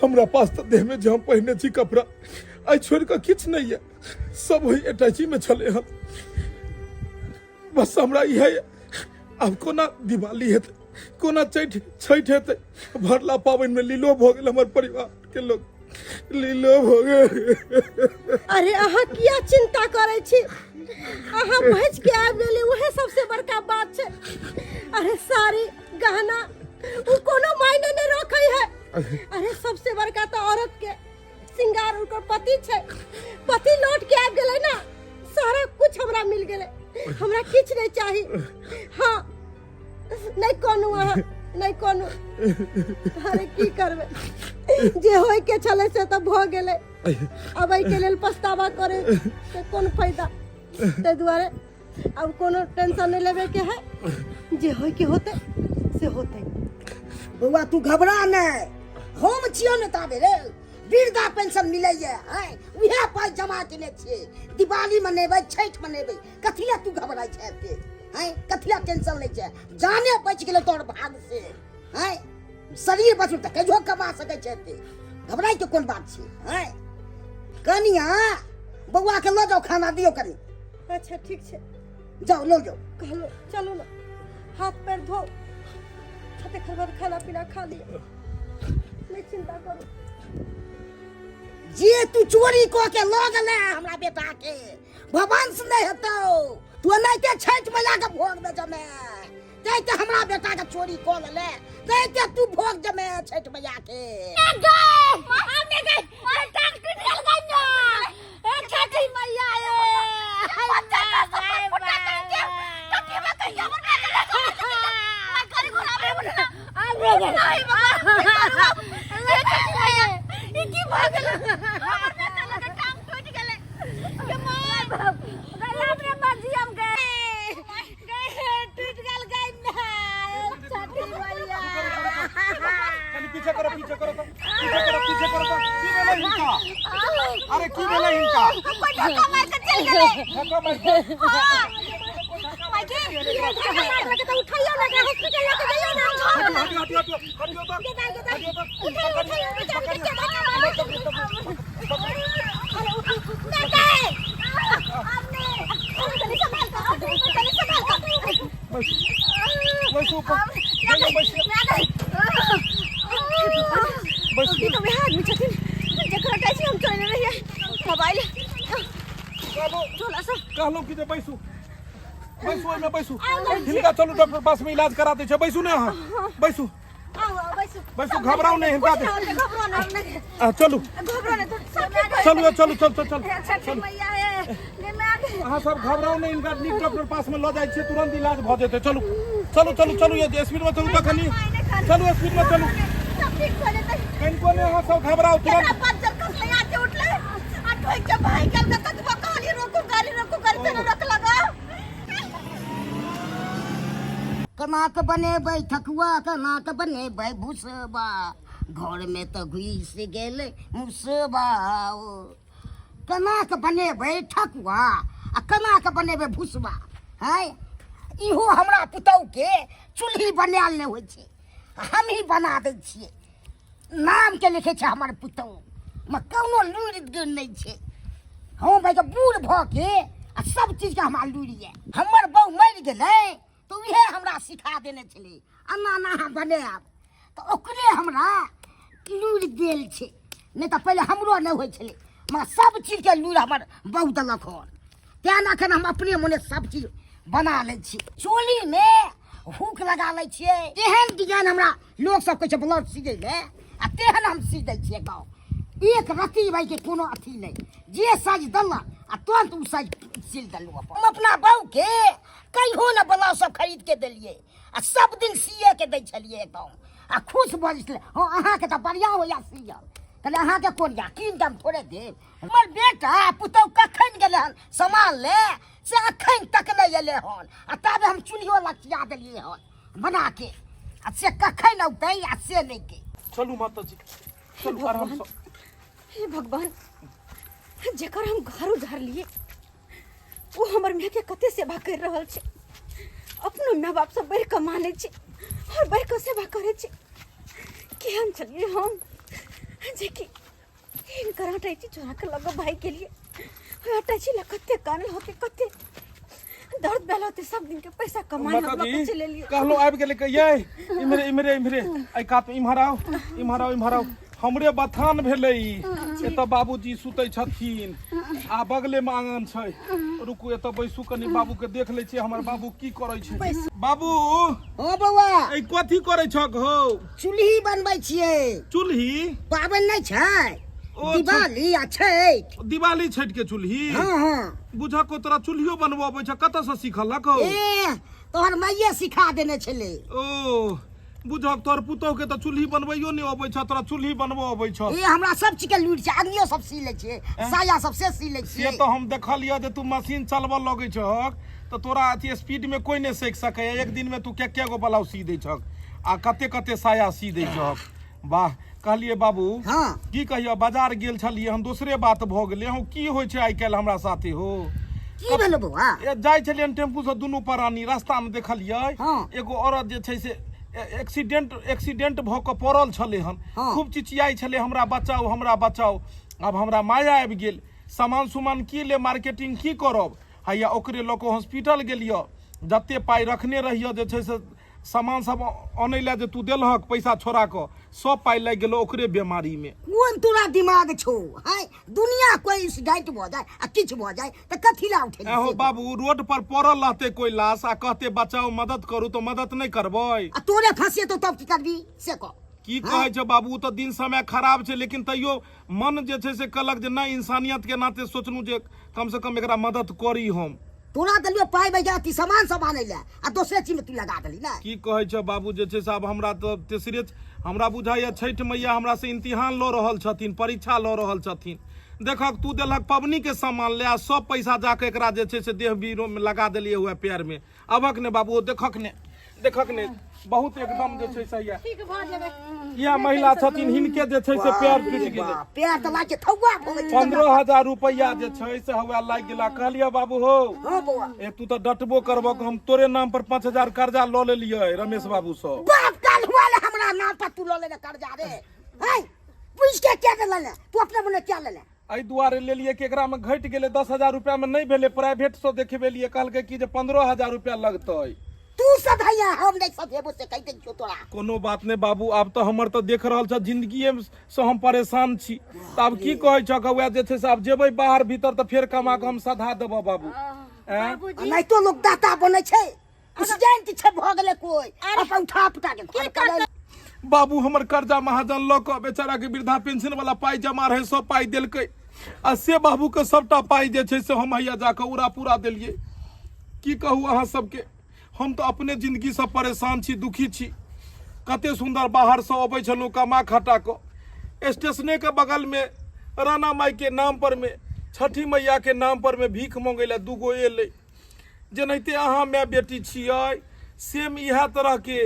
[SPEAKER 3] हमरा पास तऽ देहमे जे हम पहिरने छी कपड़ा आइ छोड़ि कऽ किछु नहि यऽ सब ओहि अटैचीमे छलै हन बस हमरा इहे आब कोना दिवाली हेतै, कोना छठि छठि हेतै। भरला पाबनिमे लीलो भऽ गेल, हमर परिवारके लोक लीलो भऽ गेल।
[SPEAKER 4] अरे अहाँ किया चिंता करै छी? अहाँ बचि के आबि गेली, उहे सबसे बड़का बात छै। अरे साड़ी गहना उ कोनो मायने नहीं रखै है। अरे सबसे बड़का तो औरत के श्रृंगार उनकर पति छै। पति लौट के आबि गेलै ना, सारा कुछ हमरा मिल गेलै, हमरा किछु नहीं चाही। हाँ नहीं कोनो, अहाँ नहीं कोनो। अरे की करबै, जे होय के छलै से तऽ भऽ गेलै, अब एहिके लेल पछतावा करे के कोन फायदा? ताहि दुआरे अब कोनो टेंशन नहीं लेबे के है, जे होय के होते से होते।
[SPEAKER 2] बौआ तू घबरा नहीं, हम छियो ने ताबे रे वृद्धा पेंशन मिलैए, आँय उएह पाइ जमा केने छियै, दिवाली मनेबै छठि मनेबै। कथी लए तू घबराइ छै एते? आँय कथी लए टेंशन लै छै? जाने बचि गेलै तोहर भाग से। आँय शरीर बचल तऽ कहियो कमा सकै छै, एते घबराइ के कोन बात छै? आँय कनिया, बौआ के लऽ जाउ, खाना दियौ कनि।
[SPEAKER 4] अच्छा ठीक छै,
[SPEAKER 2] जाउ लऽ जाउ।
[SPEAKER 4] कहलो चलू ने, हाथ पैर धो, तकर बाद खाना पीना खा लिअ, नहि चिंता करू।
[SPEAKER 2] जे तू चोरी कऽ के लऽ गेलै हमरा बेटा के, भवंश नहि हेतौ। तू एनाहिते छठि मैया के भोग में जमे तैते हमरा बेटा के चोरी कऽ लेले, तैते तू भोग जमे छठि मैया के।
[SPEAKER 3] कनि पीछे करो, पीछे करो तऽ, पीछे करो, पीछे करो तऽ। की भेलै हिनका? अरे की भेलै हिनका?
[SPEAKER 1] धक्का मारि के चलि गेलै।
[SPEAKER 3] धक्का मारि के?
[SPEAKER 4] उठाइयो ना, हॉस्पिटल लेके जाइयो ना।
[SPEAKER 3] हटियो, हटियो, हटियो, हटियो तऽ, हटियो तऽ। पकड़ियो, पकड़ियो। बैसू, बैसू ऊपर, बैसू, बैसू, बैसू।
[SPEAKER 1] ई तऽ वएह आदमी छथिन जकर अटैची हम चोरेने रहियै, मोबाइल
[SPEAKER 3] कहलहुँ,
[SPEAKER 1] झोला सब।
[SPEAKER 3] कहलहुँ कि जे बैसू, बैसू, ओहिमे बैसू। हिनका चलू डॉक्टर पास में इलाज करा दै छै। बैसू ने अहाँ, बैसू।
[SPEAKER 1] आउ आउ, बैसू।
[SPEAKER 3] बैसू, घबराउ नहि हिनका दे।
[SPEAKER 1] घबराउ नहि।
[SPEAKER 3] आ, चलू।
[SPEAKER 1] घबराउ नहि, सब ठीक भऽ
[SPEAKER 3] चलू चलू, चल चल चल।
[SPEAKER 5] छठी मैया ए
[SPEAKER 3] अहाँ सब घबराउ नहि, हिनका नीक डॉक्टर पास में लऽ जाइ छियै, तुरंत इलाज भऽ जेतै। चलू चलू चलू चलू, ये स्पीड में चलू तखनी, चलू स्पीड में चलू।
[SPEAKER 1] सब ठीक भऽ जेतै।
[SPEAKER 3] कनिको नहि अहाँ सब घबराउ,
[SPEAKER 1] केना
[SPEAKER 3] तुरंत।
[SPEAKER 1] पंचर खसलै, आके उठलै आ ठोकि के भागि गेल। कतबो कहलियै रोकू गाड़ी, रोकू गाड़ी, से नहि रोकलक।
[SPEAKER 2] केना कऽ बनेबै ठकुआ, केना कऽ बनेबै भुसबा? घरमे तऽ घुसि गेल मुसबा। ओ केना कऽ बनेबै ठकुआ आ केना कऽ बनेबै भुसबा? हँ इहो हमरा पुतहुके चूल्ही बनायल नहि होइ छै, हमही बना दै छियै। नामके लिखै छै हमर पुतहु मे कोनो लूरि गुण नहि छै। हम भाइके बूढ़ भऽ के आ सब चीजके हमरा लूरि यऽ। हमर बहु मरि गेलै तऽ उएह हमरा सिखा देने छलै, एना एना अहाँ बनायब, तऽ ओकरे हमरा लूरि देल छै, नहि तऽ पहिले हमरो नहि होइ छलै। मगर सब चीजके लूरि हमर बहु देलक हन, तेँ ने एखन हम अपने मोने सब चीज बना लै छी। चोलीमे हुक लगा लै छियै, तेहन डिजाइन हमरा लोक सब कहै छै ब्लाउज सियै लए, आ तेहन हम सी दै छियै गाँव। एक रत्ती भाइके कोनो अथी नहि, जे साइज देलक आ तुरंत ओ साइज सिल देलहुँ अपन। हम अपना बहूके कहियो ने ब्लाउज सब खरीद के देलियै, आ सब दिन सिए के दै छलियै एकदम, आ खुश भऽ जाइ छलै। हँ अहाँके तऽ बढ़िआँ होइए सियल। कहलियै अहाँके कोन या कीन कऽ हम थोड़े देब। हमर बेटा पुतहु कखन गेलै हन सामान ले, से अखन तक नहि एलै हन, आ ताबे हम चूल्हियो लचिया देलियै हन बना के, आ से कखन औतै आ से नहि के।
[SPEAKER 3] चलू माताजी, चलू आरामसँ।
[SPEAKER 1] हे भगवान, जकर हम घर उजारलियै ओ हमर मायके कते सेवा करि रहल छै। अपनो माय बापसँ बढ़ि कऽ मानै छै आओर बढ़ि कऽ सेवा करै छै। केहन छलियै हम जेकि हिनकर अटैची चोरा कऽ लऽ कऽ भागि गेलियै। ओहि अटैची लऽ कते कानल होतै कते। दर्द भेल होते सब दिन के पैसा कमाए हम
[SPEAKER 3] माताजी
[SPEAKER 1] लोग चले लिए
[SPEAKER 3] कहलो आबि गेलै कहियै इम्हरे इम्हरे इम्हरे एहि कात इम्हर आउ इम्हर आउ इम्हर आउ हमरे बथान भेलै ई एतऽ बाबूजी सुतै छथिन आ बगले मे आंगन छै रुकू एतऽ बैसू कनि बाबू के देख लै छियै हमर बाबू की करै छै बाबू
[SPEAKER 2] हँ बौआ
[SPEAKER 3] ई कथी करै छक हौ
[SPEAKER 2] चूल्ही बनबै छियै
[SPEAKER 3] चूल्ही
[SPEAKER 2] पाबनि नहि छै
[SPEAKER 3] ओ
[SPEAKER 2] दिवाली आ छठि
[SPEAKER 3] दिवाली छठि के चूल्ही
[SPEAKER 2] हँ हँ
[SPEAKER 3] बुझक को तोरा चूल्हियो बनबऽ अबै छ कतऽ से सीखलक हौ
[SPEAKER 2] ए तोहर माइये सिखा देने छलै
[SPEAKER 3] ओ बुझक तोहर पुतोह के तऽ चूल्ही बनबैयो नहि अबै छ तोरा चूल्ही बनबऽ अबै छ
[SPEAKER 2] ए हमरा सब चीज के लूरि छै अंगियो सब सी लै छियै साया सब से सी लै
[SPEAKER 3] से
[SPEAKER 2] छियै
[SPEAKER 3] तऽ हम देखलियऽ जे तू मशीन चलबऽ लगै छहक तऽ तोरा अथी स्पीड में कोई नहि सीख सकैए एक दिन में तू के के गो ब्लाउज सी दै छहक आ कते कते साया सी दै छहक वाह कहलियै बाबू
[SPEAKER 2] हँ।
[SPEAKER 3] की कहियो बाजार गेल छलियै हम दोसरे बात भऽ गेलै हँ की होइ छै आइ काल्हि हमरा साथे हो
[SPEAKER 2] की भेलो बौआ
[SPEAKER 3] ए, जाइ छलियै टेम्पू से दुनू प्राणी रास्ता में देखलियै
[SPEAKER 2] हँ।
[SPEAKER 3] एगो औरत जे छै से एक्सीडेंट एक्सीडेंट भऽ कऽ पड़ल छलै हन
[SPEAKER 2] हँ।
[SPEAKER 3] खूब चिचियाइ छलै हमरा बचाउ हमरा बचाउ आब हमरा माया आबि गेल सामान सुमान की ले मार्केटिंग की करब हैया ओकरे लऽ कऽ हॉस्पिटल गेलियै जते पाइ रखने रहियै जे छै से सामान सब अनै लए जे तू देलहक पैसा छोड़ा कऽ सब पाइ लागि गेलो ओकरे बेमारी में
[SPEAKER 2] कोन तोरा दिमाग छौ हाय दुनिया कोई एक्सीडेंट भऽ जाय आ किछु भऽ जाय तऽ कथी ला उठेली
[SPEAKER 3] एहो
[SPEAKER 2] से?
[SPEAKER 3] बाबू रोड पर पड़ल रहते कोई लाश आ कहते बचाओ मदद करू तो मदद नहीं करबै
[SPEAKER 2] आ तोरे फंसेतो तब की करबी से कह
[SPEAKER 3] की कहै छै बाबू तऽ दिन समय खराब छै लेकिन तैयो मन जे छै से कहलक जे नहि इंसानियत के नाते सोचलहुँ जे कम से कम एकरा मदद करी हम
[SPEAKER 2] तोरा देलियो पाइ बजा अथी सामान सब आनै लए आ दोसरे चीज में तू लगा देली ने
[SPEAKER 3] की कहै छै बाबू जे छै से आब हमरा तऽ तेसरे हमरा बुझाइए छठि मैया हमरा से इम्तिहान लऽ रहल छथिन परीक्षा लऽ रहल छथिन देखक तू देलक पबनीके सामान ले आ सब पैसा जाके एकरा जे छै से देह बीरोमे लगा देलियै हुए पैरमे अबक ने बाबू देखक ने देखक ने बहुत एकदम जे छै से इएह
[SPEAKER 4] ठीक भऽ जेबै
[SPEAKER 3] इएह महिला छथिन हिनके जे छै से पैर टूटि गेलै
[SPEAKER 2] पैर तऽ लागे थौआ भऽ गेल
[SPEAKER 3] 15,000 रुपैआ जे छै से हवा लागि गेला कहलियै बाबू हो
[SPEAKER 2] हँ बौआ
[SPEAKER 3] ए तू तऽ डटबो करबक हम तोरे नाम पर 5,000 कर्जा लऽ लेलियै रमेश बाबू सँ
[SPEAKER 2] बाप काल हुआ ले हमरा नाम पर तू लऽ लेने कर्जा रे हैं पूछ के क्या लेने तू अपने मने क्या लेने
[SPEAKER 3] एहि दुआरे लेलियै कि एकरामे घटि गेलै 10,000 रुपैआमे नहि भेलै प्राइवेटसँ देखेबेलियै कहलकै कि जे 15,000 रुपैआ लगतै
[SPEAKER 2] तू सधैया हम नहि सधेबो से कहि दै छियौ तोरा
[SPEAKER 3] कोनो बात नहि बाबू आब तऽ हमर तऽ देख रहल छह जिंदगिए से हम परेशान छी तऽ आब की कहै छह वएह जे छै से आब जेबै बाहर भीतर तऽ फेर कमा कऽ हम सधा देबऽ बाबू आँय?
[SPEAKER 2] एनाहितो लोक दाता बनै छै एक्सीडेंट छै भऽ गेलै कोइ अपन उठा पुटा के घर करै
[SPEAKER 3] बाबू हमर कर्जा महाजन लऽ कऽ बेचारा के वृद्धा पेंशन वाला पाइ जमा रहै सब पाइ देलकै आ से बाबू के सबटा पाइ जे छै से हम हैया जाकऽ उड़ा पूरा देलियै की कहू अहाँ सबके हम तऽ अपने जिंदगीसँ परेशान छी दुखी छी कते सुन्दर बाहरसँ अबै छलहुँ कमा खटा कऽ स्टेशनेके बगलमे राणा माइके नाम पर मे छठी मैयाके नाम पर मे भीख मङ्गै लए दूगो एलै जेनाहिते अहाँ माय बेटी छियै सेम इएह तरहके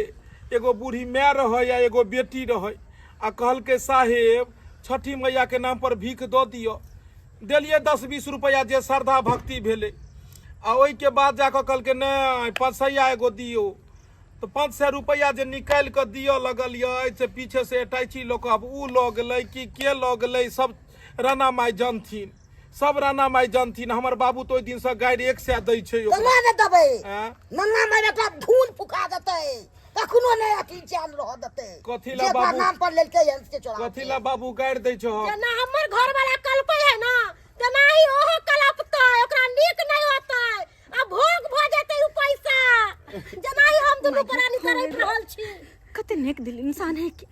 [SPEAKER 3] एगो बूढ़ी माय रहै आ एगो बेटी रहै आ कहलकै साहेब छठी मैयाके नाम पर भीख दऽ दिअ देलियै 10-20 रुपैआ जे श्रद्धा भक्ति भेलै आ ओहिके बाद जाकऽ कहलकै नहि 500 एगो दियौ तऽ 500 रुपैआ जे निकालि कऽ दिअ लगलियै से पीछेसँ अटैची लऽ कऽ आब ओ लऽ गेलै कि के लऽ गेलै सब राणा माय जानथिन सब राणा माय जानथिन हमर बाबू तऽ ओहि दिनसँ गारि 100 दै छै ओकरा।
[SPEAKER 2] केना ने देबै
[SPEAKER 3] आँय?
[SPEAKER 2] नन्ना माय एकरा धूल फुका देतै कखनो नहि अथी चैन रह देतै
[SPEAKER 3] कथी ला
[SPEAKER 2] जे ओकरा
[SPEAKER 3] बाबू?
[SPEAKER 2] नाम पर लेलकै हन से चोरा
[SPEAKER 3] कथी ला बाबू गारि दै छह
[SPEAKER 4] जेना हमर घरवाला कलपै है ना तेना ही ओहो कलपतै ओकरा नीक नहि होतै आ भोग भऽ जेतै उ पैसा जेना ही हम दुनू प्राणी तड़पि रहल छी
[SPEAKER 1] कते नेक दिल इंसान है कि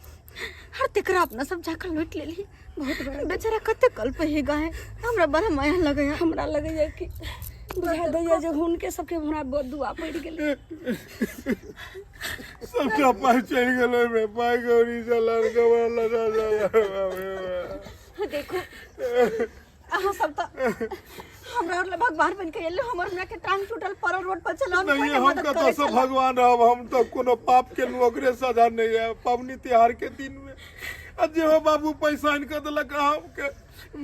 [SPEAKER 1] हर तेकरा अपना सब जाकर लूट लेली बहुत बड़ा बेचारा कते कल्प है गाय हमरा बड़ा माया लगैया
[SPEAKER 5] हमरा लगैया कि बुझा दैया जे हुनके सबके हमरा बदुआ पड़ि गेलै
[SPEAKER 3] सबटा पाइ चलि गेलै ओहिमे पाइ गौरी से लड़का वाला
[SPEAKER 1] देखो अहाँ सब तऽ हमरा और भगवान बन के एलो हमर हमरा के टांग टूटल पड़ल रोड पर चलाओ
[SPEAKER 3] नहीं हम कतऽ से भगवान रहब हम तऽ कोनो पाप के ओकरे सजा नहीं है पबनी त्योहार के दिन में आ जे हो बाबू पैसा आनि कऽ देलक अहाँके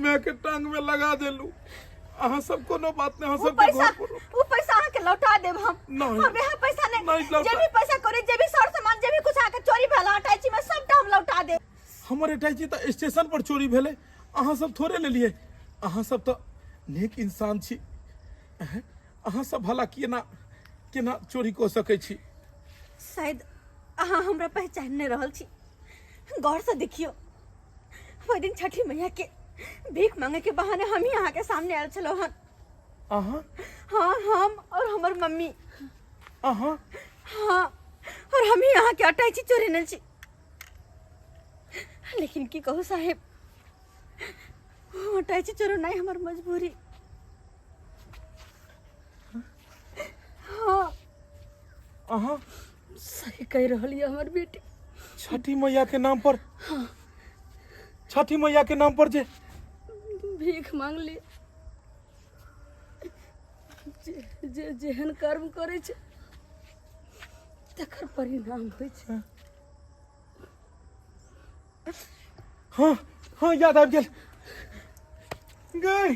[SPEAKER 3] माय के टांग में लगा देलू अहाँ सब कोनो बात नहीं अहाँ
[SPEAKER 1] वो
[SPEAKER 3] सब के
[SPEAKER 1] पैसा
[SPEAKER 3] घर पर
[SPEAKER 1] वो पैसा अहाँ के लौटा देब हम
[SPEAKER 3] नहीं।
[SPEAKER 1] हम यहाँ पैसा नहीं,
[SPEAKER 3] नहीं लौटा-
[SPEAKER 1] जे भी पैसा करे जे भी सर सामान जे भी कुछ अहाँ के चोरी भेल अटैची में सबटा हम लौटा देब
[SPEAKER 3] हमर अटैची तऽ स्टेशन पर चोरी भेलै अहाँ सब थोड़े लेलियै अहाँ सब तऽ नेक इंसान छी हैं? अहाँ सब भला केना केना चोरी कऽ सकै छी
[SPEAKER 1] शायद अहाँ हमरा पहचान नहि रहल छी गौरसँ देखियौ ओहि दिन छठी मैया के भीख मांगे के बहाने हम ही अहाँ के सामने आयल छलहुँ हन
[SPEAKER 3] अहाँ
[SPEAKER 1] हाँ हम और हमर मम्मी
[SPEAKER 3] अहाँ
[SPEAKER 1] हाँ और हम ही अहाँ के अटैची चोरेने छी लेकिन की कहू साहेब ओ अटैची चोरेनाइ हमर मजबूरी हाँ
[SPEAKER 3] अहाँ
[SPEAKER 5] सही कहि रहल यऽ हमर बेटी
[SPEAKER 3] छठी मैया के नाम पर छठी मैया के नाम पर जे
[SPEAKER 5] भीख मांगली जे जे जेहन कर्म करै छै तकर परिणाम होइ छै
[SPEAKER 3] हाँ हाँ याद आबि गेल गई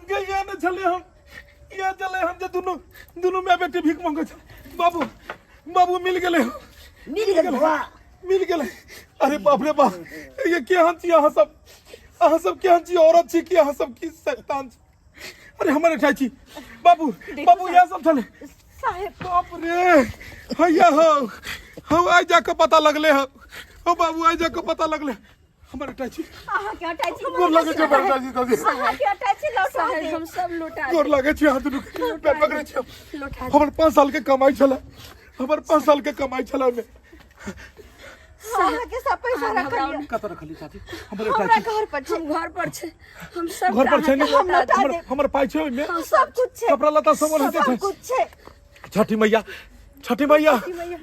[SPEAKER 3] गई याद नहि छलै हम याद छलै हम जे दुनू दुनू माय बेटी भीख मंगै छलै बाबू बाबू मिल गेलै
[SPEAKER 2] मिल गेल बौआ
[SPEAKER 3] मिल गेलै अरे बाप रे बाप ये केहन छी अहाँ सब अहाँ सब केहन छी औरत छी कि अहाँ सब की शैतान छी अरे हमर एठा छी बाबू बाबू इएह सब छलै
[SPEAKER 1] साहेब
[SPEAKER 3] बाप रे हैया हो हो आइ जाके पता लगले हो हो बाबू आइ जाके पता लगले हमर एठा छी
[SPEAKER 1] अहाँ के अटैची
[SPEAKER 3] गोर लगे छै बड़का जी दादी
[SPEAKER 1] अहाँ के अटैची लौटा
[SPEAKER 5] साहेब
[SPEAKER 1] दे
[SPEAKER 5] हम सब लौटा
[SPEAKER 3] गोर लगे छै हाथ दुनू के पैर पकड़ै छै
[SPEAKER 5] लौटा
[SPEAKER 3] हमर 5 साल के कमाई छलै हमर 5 साल के कमाई छलै ओहिमे
[SPEAKER 1] अहाँ के सब पैसा रखल यऽ।
[SPEAKER 3] कतऽ रखली चाची हमर
[SPEAKER 1] हमरा
[SPEAKER 3] अटैची
[SPEAKER 1] घर पर छै
[SPEAKER 5] हम घर पर छै हम सब
[SPEAKER 3] घर पर छै ने
[SPEAKER 1] हम लौटा
[SPEAKER 3] हमर
[SPEAKER 1] देब।
[SPEAKER 3] हमर पाइ छै ओहिमे
[SPEAKER 1] सब कुछ छै
[SPEAKER 3] कपड़ा लत्ता सब ओनाहिते
[SPEAKER 1] सब
[SPEAKER 3] छै
[SPEAKER 1] कुछ छै
[SPEAKER 3] छठी मैया छठी मैया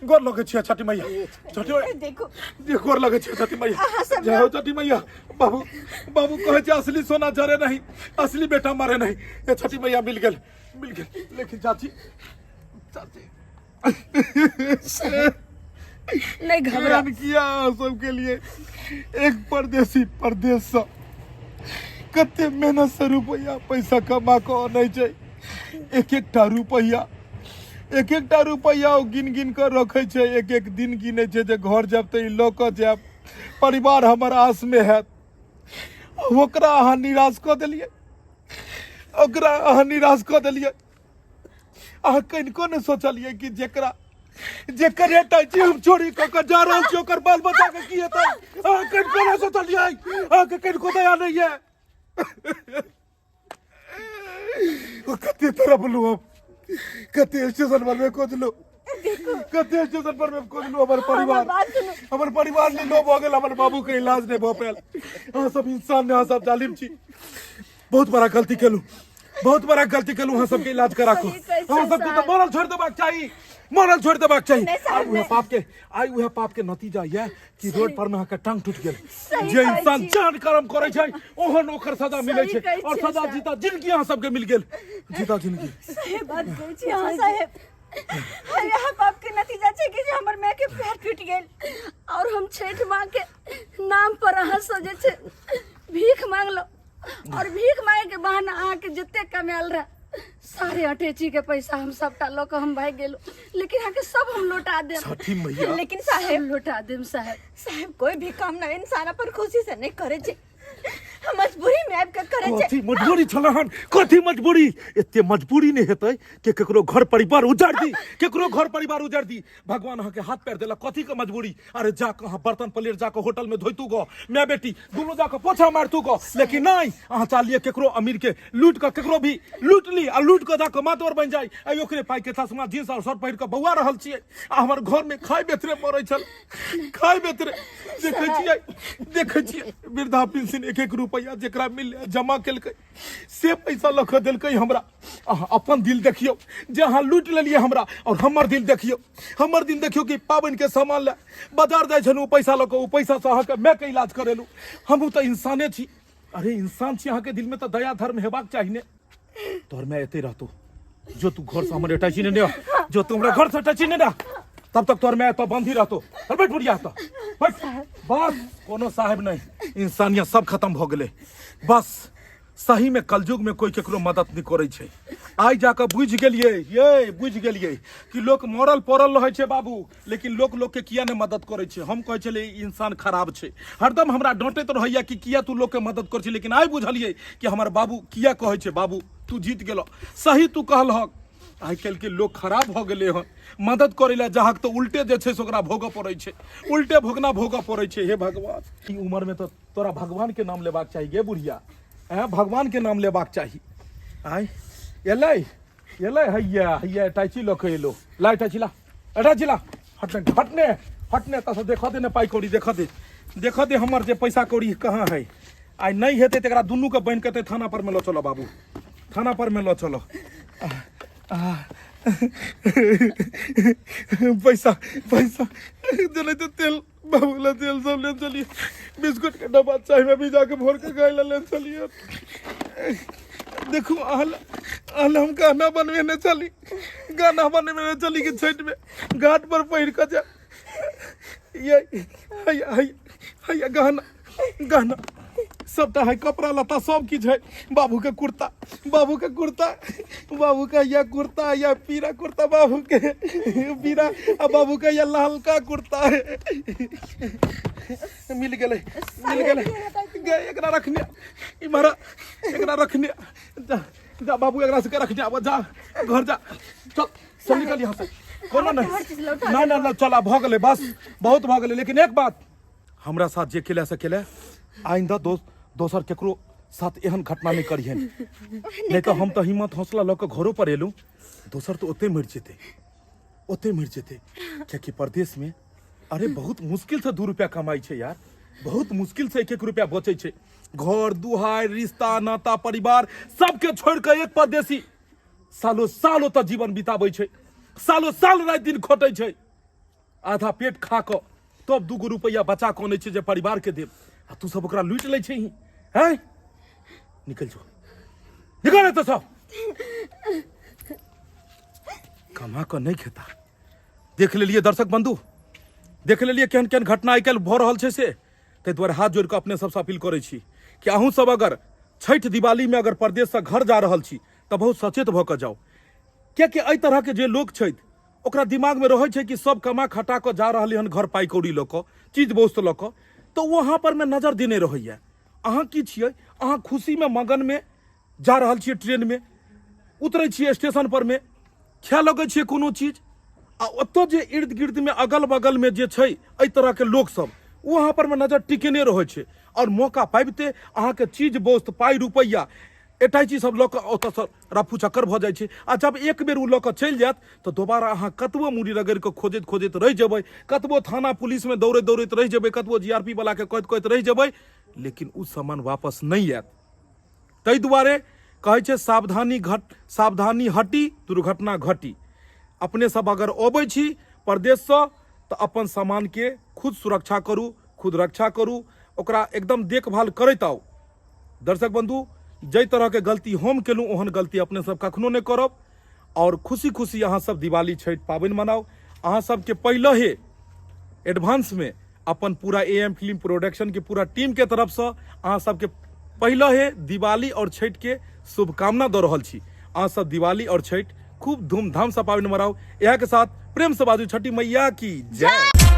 [SPEAKER 3] गोर लगै छियै छठी मैया छठी मैया
[SPEAKER 1] देखो
[SPEAKER 3] जे गोर लगै छियै छठी मैया
[SPEAKER 1] अहाँ सब
[SPEAKER 3] जय हो छठी मैया बाबू बाबू कहै छै असली सोना जरे नहीं असली बेटा मरे नहीं ये छठी मैया मिल गेल मिल गेल लेकिन चाची चाची
[SPEAKER 5] नहीं घबरा
[SPEAKER 3] एहन किया अहाँ सबके लिए एक परदेसी परदेश से कते मेहनत से रुपैआ पैसा कमा कऽ अनै छै एक एकटा रुपैआ एक एकटा रुपैआ ओ गिन गिन कऽ रखै छै एक एक दिन गिनै छै जे घर जायब तऽ ई लऽ कऽ जायब परिवार हमर आसमे हैत ओकरा अहाँ निराश कऽ देलियै ओकरा अहाँ निराश कऽ देलियै अहाँ कनिको नहि सोचलियै कि जेकरा जेकर अटैची हम चोरी कऽ कऽ जा रहल छी ओकर बाल बच्चा के की हेतै अहाँ कनिको नहि सोचलियै अहाँके कनिको दया नहि यऽ ओ कते तड़पलहुँ हम कते स्टेशन पर मे खोजलहुँ कते स्टेशन पर मे खोजलहुँ हमर परिवार
[SPEAKER 1] बात सुनू।
[SPEAKER 3] हमर परिवार लीलो भऽ गेल हमर बाबू के इलाज नहि भऽ पायल अहाँ सब इंसान नहि अहाँ सब जालिम छी बहुत बड़ा गलती केलहुँ बहुत बड़ा गलती केलहुँ अहाँ सबके इलाज करा कऽ
[SPEAKER 5] सही कहै
[SPEAKER 3] अहाँ
[SPEAKER 5] छै
[SPEAKER 3] सबके तऽ
[SPEAKER 5] साहब।
[SPEAKER 3] मरल छोड़ि देबाक चाही मरल छोड़ि देबाक चाही
[SPEAKER 1] नहि साहब,
[SPEAKER 3] आइ उएह
[SPEAKER 1] नहि।
[SPEAKER 3] पाप के आइ उएह पाप के नतीजा यऽ कि रोड पर में अहाँके टांग टूटि गेल
[SPEAKER 5] सही
[SPEAKER 3] जे
[SPEAKER 5] कहै
[SPEAKER 3] इंसान
[SPEAKER 5] छी।
[SPEAKER 3] जान कर्म करै छै ओहन ओकर सजा मिलै
[SPEAKER 5] सही
[SPEAKER 3] छै
[SPEAKER 5] कहै
[SPEAKER 3] और
[SPEAKER 5] छियै
[SPEAKER 3] सजा
[SPEAKER 5] साहब।
[SPEAKER 3] जीता जिंदगी अहाँ सबके मिल गेल जीता जिंदगी
[SPEAKER 1] सही बात कहै छी अहाँ साहेब अरे अहाँ पाप के नतीजा छै कि जे हमर माय के पैर टूटि गेल
[SPEAKER 5] और हम छठि माँ के नाम पर अहाँ से जे छै भीख मांगलो और भीख मांगे के बहाना अहाँ के जते कमायल रहे सारे अटैची के पैसा हम सबटा लऽ कऽ हम भागि गेलहुँ लेकिन अहाँके सब हम लौटा देब
[SPEAKER 3] छठी मैया
[SPEAKER 1] लेकिन
[SPEAKER 5] सब
[SPEAKER 1] साहेब
[SPEAKER 5] लौटा देब साहेब
[SPEAKER 1] साहेब कोई भी काम ना इंसान अपन खुशी से नहीं करे छै हम मजबूरी में आबि के करे छै
[SPEAKER 3] कथी मजबूरी छल हन कथी मजबूरी एते मजबूरी नहि हेतै कि केकरो घर परिवार उजाड़ दी केकरो घर परिवार उजाड़ दी भगवान अहाँके हाथ पैर देलक कथी के मजबूरी अरे जाकऽ अहाँ बर्तन प्लेट जाकऽ होटल में धोइतू गो माय बेटी दुनू जाकऽ पोछा मारतू गो लेकिन नहीं अहाँ चाहलियै केकरो अमीर के लूट कऽ केकरो भी लूट ली आ लूट कऽ जाकऽ मातवर बनि जाइ आ ओकरे पाइ के चश्मा जींस और शर्ट पहिर कऽ बौआ रहल छियै आ हमर घर में खाय बेतरे मरै छल खाय बेतरे देखै छियै देखै छियै वृद्धा पेंशन एक एक रुपैआ जेकरा मिललै जमा केलकै से पैसा लऽ कऽ देलकै हमरा अहाँ अपन दिल देखियौ जे अहाँ लूटि लेलियै हमरा आओर हमर दिल देखियौ हमर दिल देखियौ कि पाबनिके सामान लए बाजार जाइ छलहुँ पैसा लऽ कऽ ओ पैसासँ अहाँके मायके इलाज करेलहुँ हमहूँ तऽ इंसाने छी अरे इंसान छी अहाँके दिलमे तऽ दया धर्म हेबाक चाही ने तोहर माय एते रहतो जो तू घर से हमर अटैची ने ने जो तू हमरा घर से अटैची ने ना तब तक तोहर माय एतऽ बंदी रहतो चल बैठ बुढ़िया एतऽ बैठ बस कोनो साहेब नहीं इंसानियत सब खत्म भऽ गेलै बस सही में कलयुग में कोई केकरो मदद नहीं करै छै आइ जाकऽ बुझि गेलियै ये बुझि गेलियै कि लोक मरल पड़ल रहै छै बाबू लेकिन लोक लोकके किया नहि मदद करै छै हम कहै छलियै ई इंसान खराब छै हरदम हमरा डाँटैत रहैया कि किया तू लोकके मदद करै छै लेकिन आइ बुझलियै कि हमर बाबू किया कहै छै बाबू तू जीत गेलह सही तू कहलहक आइ काल्हि के लोग खराब भऽ गेलै हन। मदद करै लए जाहक तऽ उल्टे जे छै से ओकरा भोगऽ पड़ै छै, उल्टे भोगना भोगऽ पड़ै छै। हे भगवान, ई उम्र में तऽ तोरा भगवान के नाम लेबाक चाही गे बुढ़िया, ऐं भगवान के नाम लेबाक चाही। आय एलै एलै, हैया हैया अटैची लऽ के एलो। ला अटैची ला, अटैची ला, हटने हटने हटने, एतऽ से देखऽ दे ने पाइ कौड़ी, देखऽ दे, देखऽ दे हमर जे पैसा कौड़ी कहाँ है। आइ नहि हेतै तऽ एकरा दुनू के बान्हि के तऽ थाना पर में लऽ चलऽ बाबू, थाना पर में लऽ चलऽ। पैसा पैसा जने तो तेल बाबू ला तेल सब ले चलिए, बिस्कुट के डब्बा चाय में भी जाके भोर के गाय ला ले चलिए। देखू अहल अहल हम गाना बनबे ने चली, गाना बनबे ने चली कि छठ में घाट पर पहिर के जा। ये हैया हैया हैया गहना गहना सबटा है, कपड़ा लत्ता सब किछु है। बाबू के कुर्ता, बाबू के कुर्ता, बाबू के या कुर्ता या पीरा कुर्ता, बाबू के पीरा आ बाबू के या ललका कुर्ता है। मिल गेलै, मिल गेलै। गे एकरा रखने इमहर, एकरा रखने जा, जा बाबू एकरा से रखने आब, जा घर जा, चल चल निकल यहाँ से। कोनो नहीं ना ना ना, चल आब भऽ गेलै, बस बहुत भऽ गेलै। लेकिन एक बात, हमरा साथ जे केला से केला, आइंदा दोसर केकरो साथ एहन घटना नहीं करिहन, नहीं तो हम तो हिम्मत हौसला लऽ कऽ घरो पर एलहुँ, दोसर तो ओते मरि जेतै, ओते मरि जेतै। कियाकि परदेश में अरे बहुत मुश्किल से 2 रुपया कमाई छै यार, बहुत मुश्किल से 1-1 रुपया बचै छै। घर दुहार रिश्ता नाता परिवार सबके छोड़ के एक परदेशी सालो साल ओतऽ जीवन बिताबै छै, सालो साल राति दिन खटै छै, आधा पेट खा कऽ तब 2 रुपैआ बचा कऽ अनै छै जे परिवार के देब, आ तू सब ओकरा लूटि लै छही। हैं, निकल जो, निकल एतऽ सब। कमा कऽ नहि खेता। देख लेलियै दर्शक बंधु, देख लेलियै केहन केहन घटना आइ काल्हि भऽ रहल छै। से ताहि दुआरे हाथ जोड़ि कऽ अपने सबसँ अपील करै छी कि अहूँ सब अगर छठि दिवालीमे अगर परदेशसँ घर जा रहल छी तऽ बहुत सचेत भऽ कऽ जाउ, कियाकि एहि तरहके जे लोक छथि ओकरा दिमागमे रहै छै कि सब कमा खटा कऽ जा रहलै हन घर पाइ कौड़ी लऽ कऽ, चीज वस्तु लऽ कऽ, तऽ ओ अहाँ परमे नजर देने रहैए। अहाँ की छियै, अहाँ खुशीमे मगनमे जा रहल छियै, ट्रेनमे उतरै छियै, स्टेशन परमे खाए लगै छियै कोनो चीज, आ ओतऽ जे इर्द गिर्दमे अगल बगलमे जे छै एहि तरहके लोकसब, ओ अहाँ परमे नजर टिकेने रहै छै, आओर मौका पाबिते अहाँके चीज वस्तु पाइ रुपैआ अटैची सब लऽ कऽ ओतऽसँ रफू चक्कर भऽ जाइ छै। आ जब एक बेर ओ लऽ कऽ चलि जायत तऽ दोबारा अहाँ कतबो मूड़ी रगड़ि कऽ खोजैत खोजैत रहि जेबै, कतबो थाना पुलिसमे दौड़ैत दौड़ैत रहि जेबै, कतबो जी आर पी वलाके कहैत कहैत रहि जेबै, लेकिन ओ सामान वापस नहि आयत। ताहि दुआरे कहै छै सावधानी घट, सावधानी हटी दुर्घटना घटी। अपने सब अगर अबै छी परदेशसँ तऽ अपन सामानके खुद सुरक्षा करू, खुद रक्षा करू, ओकरा एकदम देखभाल करैत आउ। दर्शक बंधु, जाहि तरहके गलती हम केलहुँ ओहन गलती अपने सब कखनो नहि करब, और खुशी खुशी अहाँ सब दिवाली छठि पाबनि मनाउ। अहाँ सबके पहिले ही एडवांस में अपन पूरा ए एम फिल्म प्रोडक्शन के पूरा टीम के तरफसँ अहाँ सबके पहिले ही दिवाली और छठि के शुभकामना दऽ रहल छी। अहाँ सब दिवाली और छठि खूब धूमधामसँ पाबनि मनाउ। इएह के साथ प्रेम से बाजू छठी मैया की जय।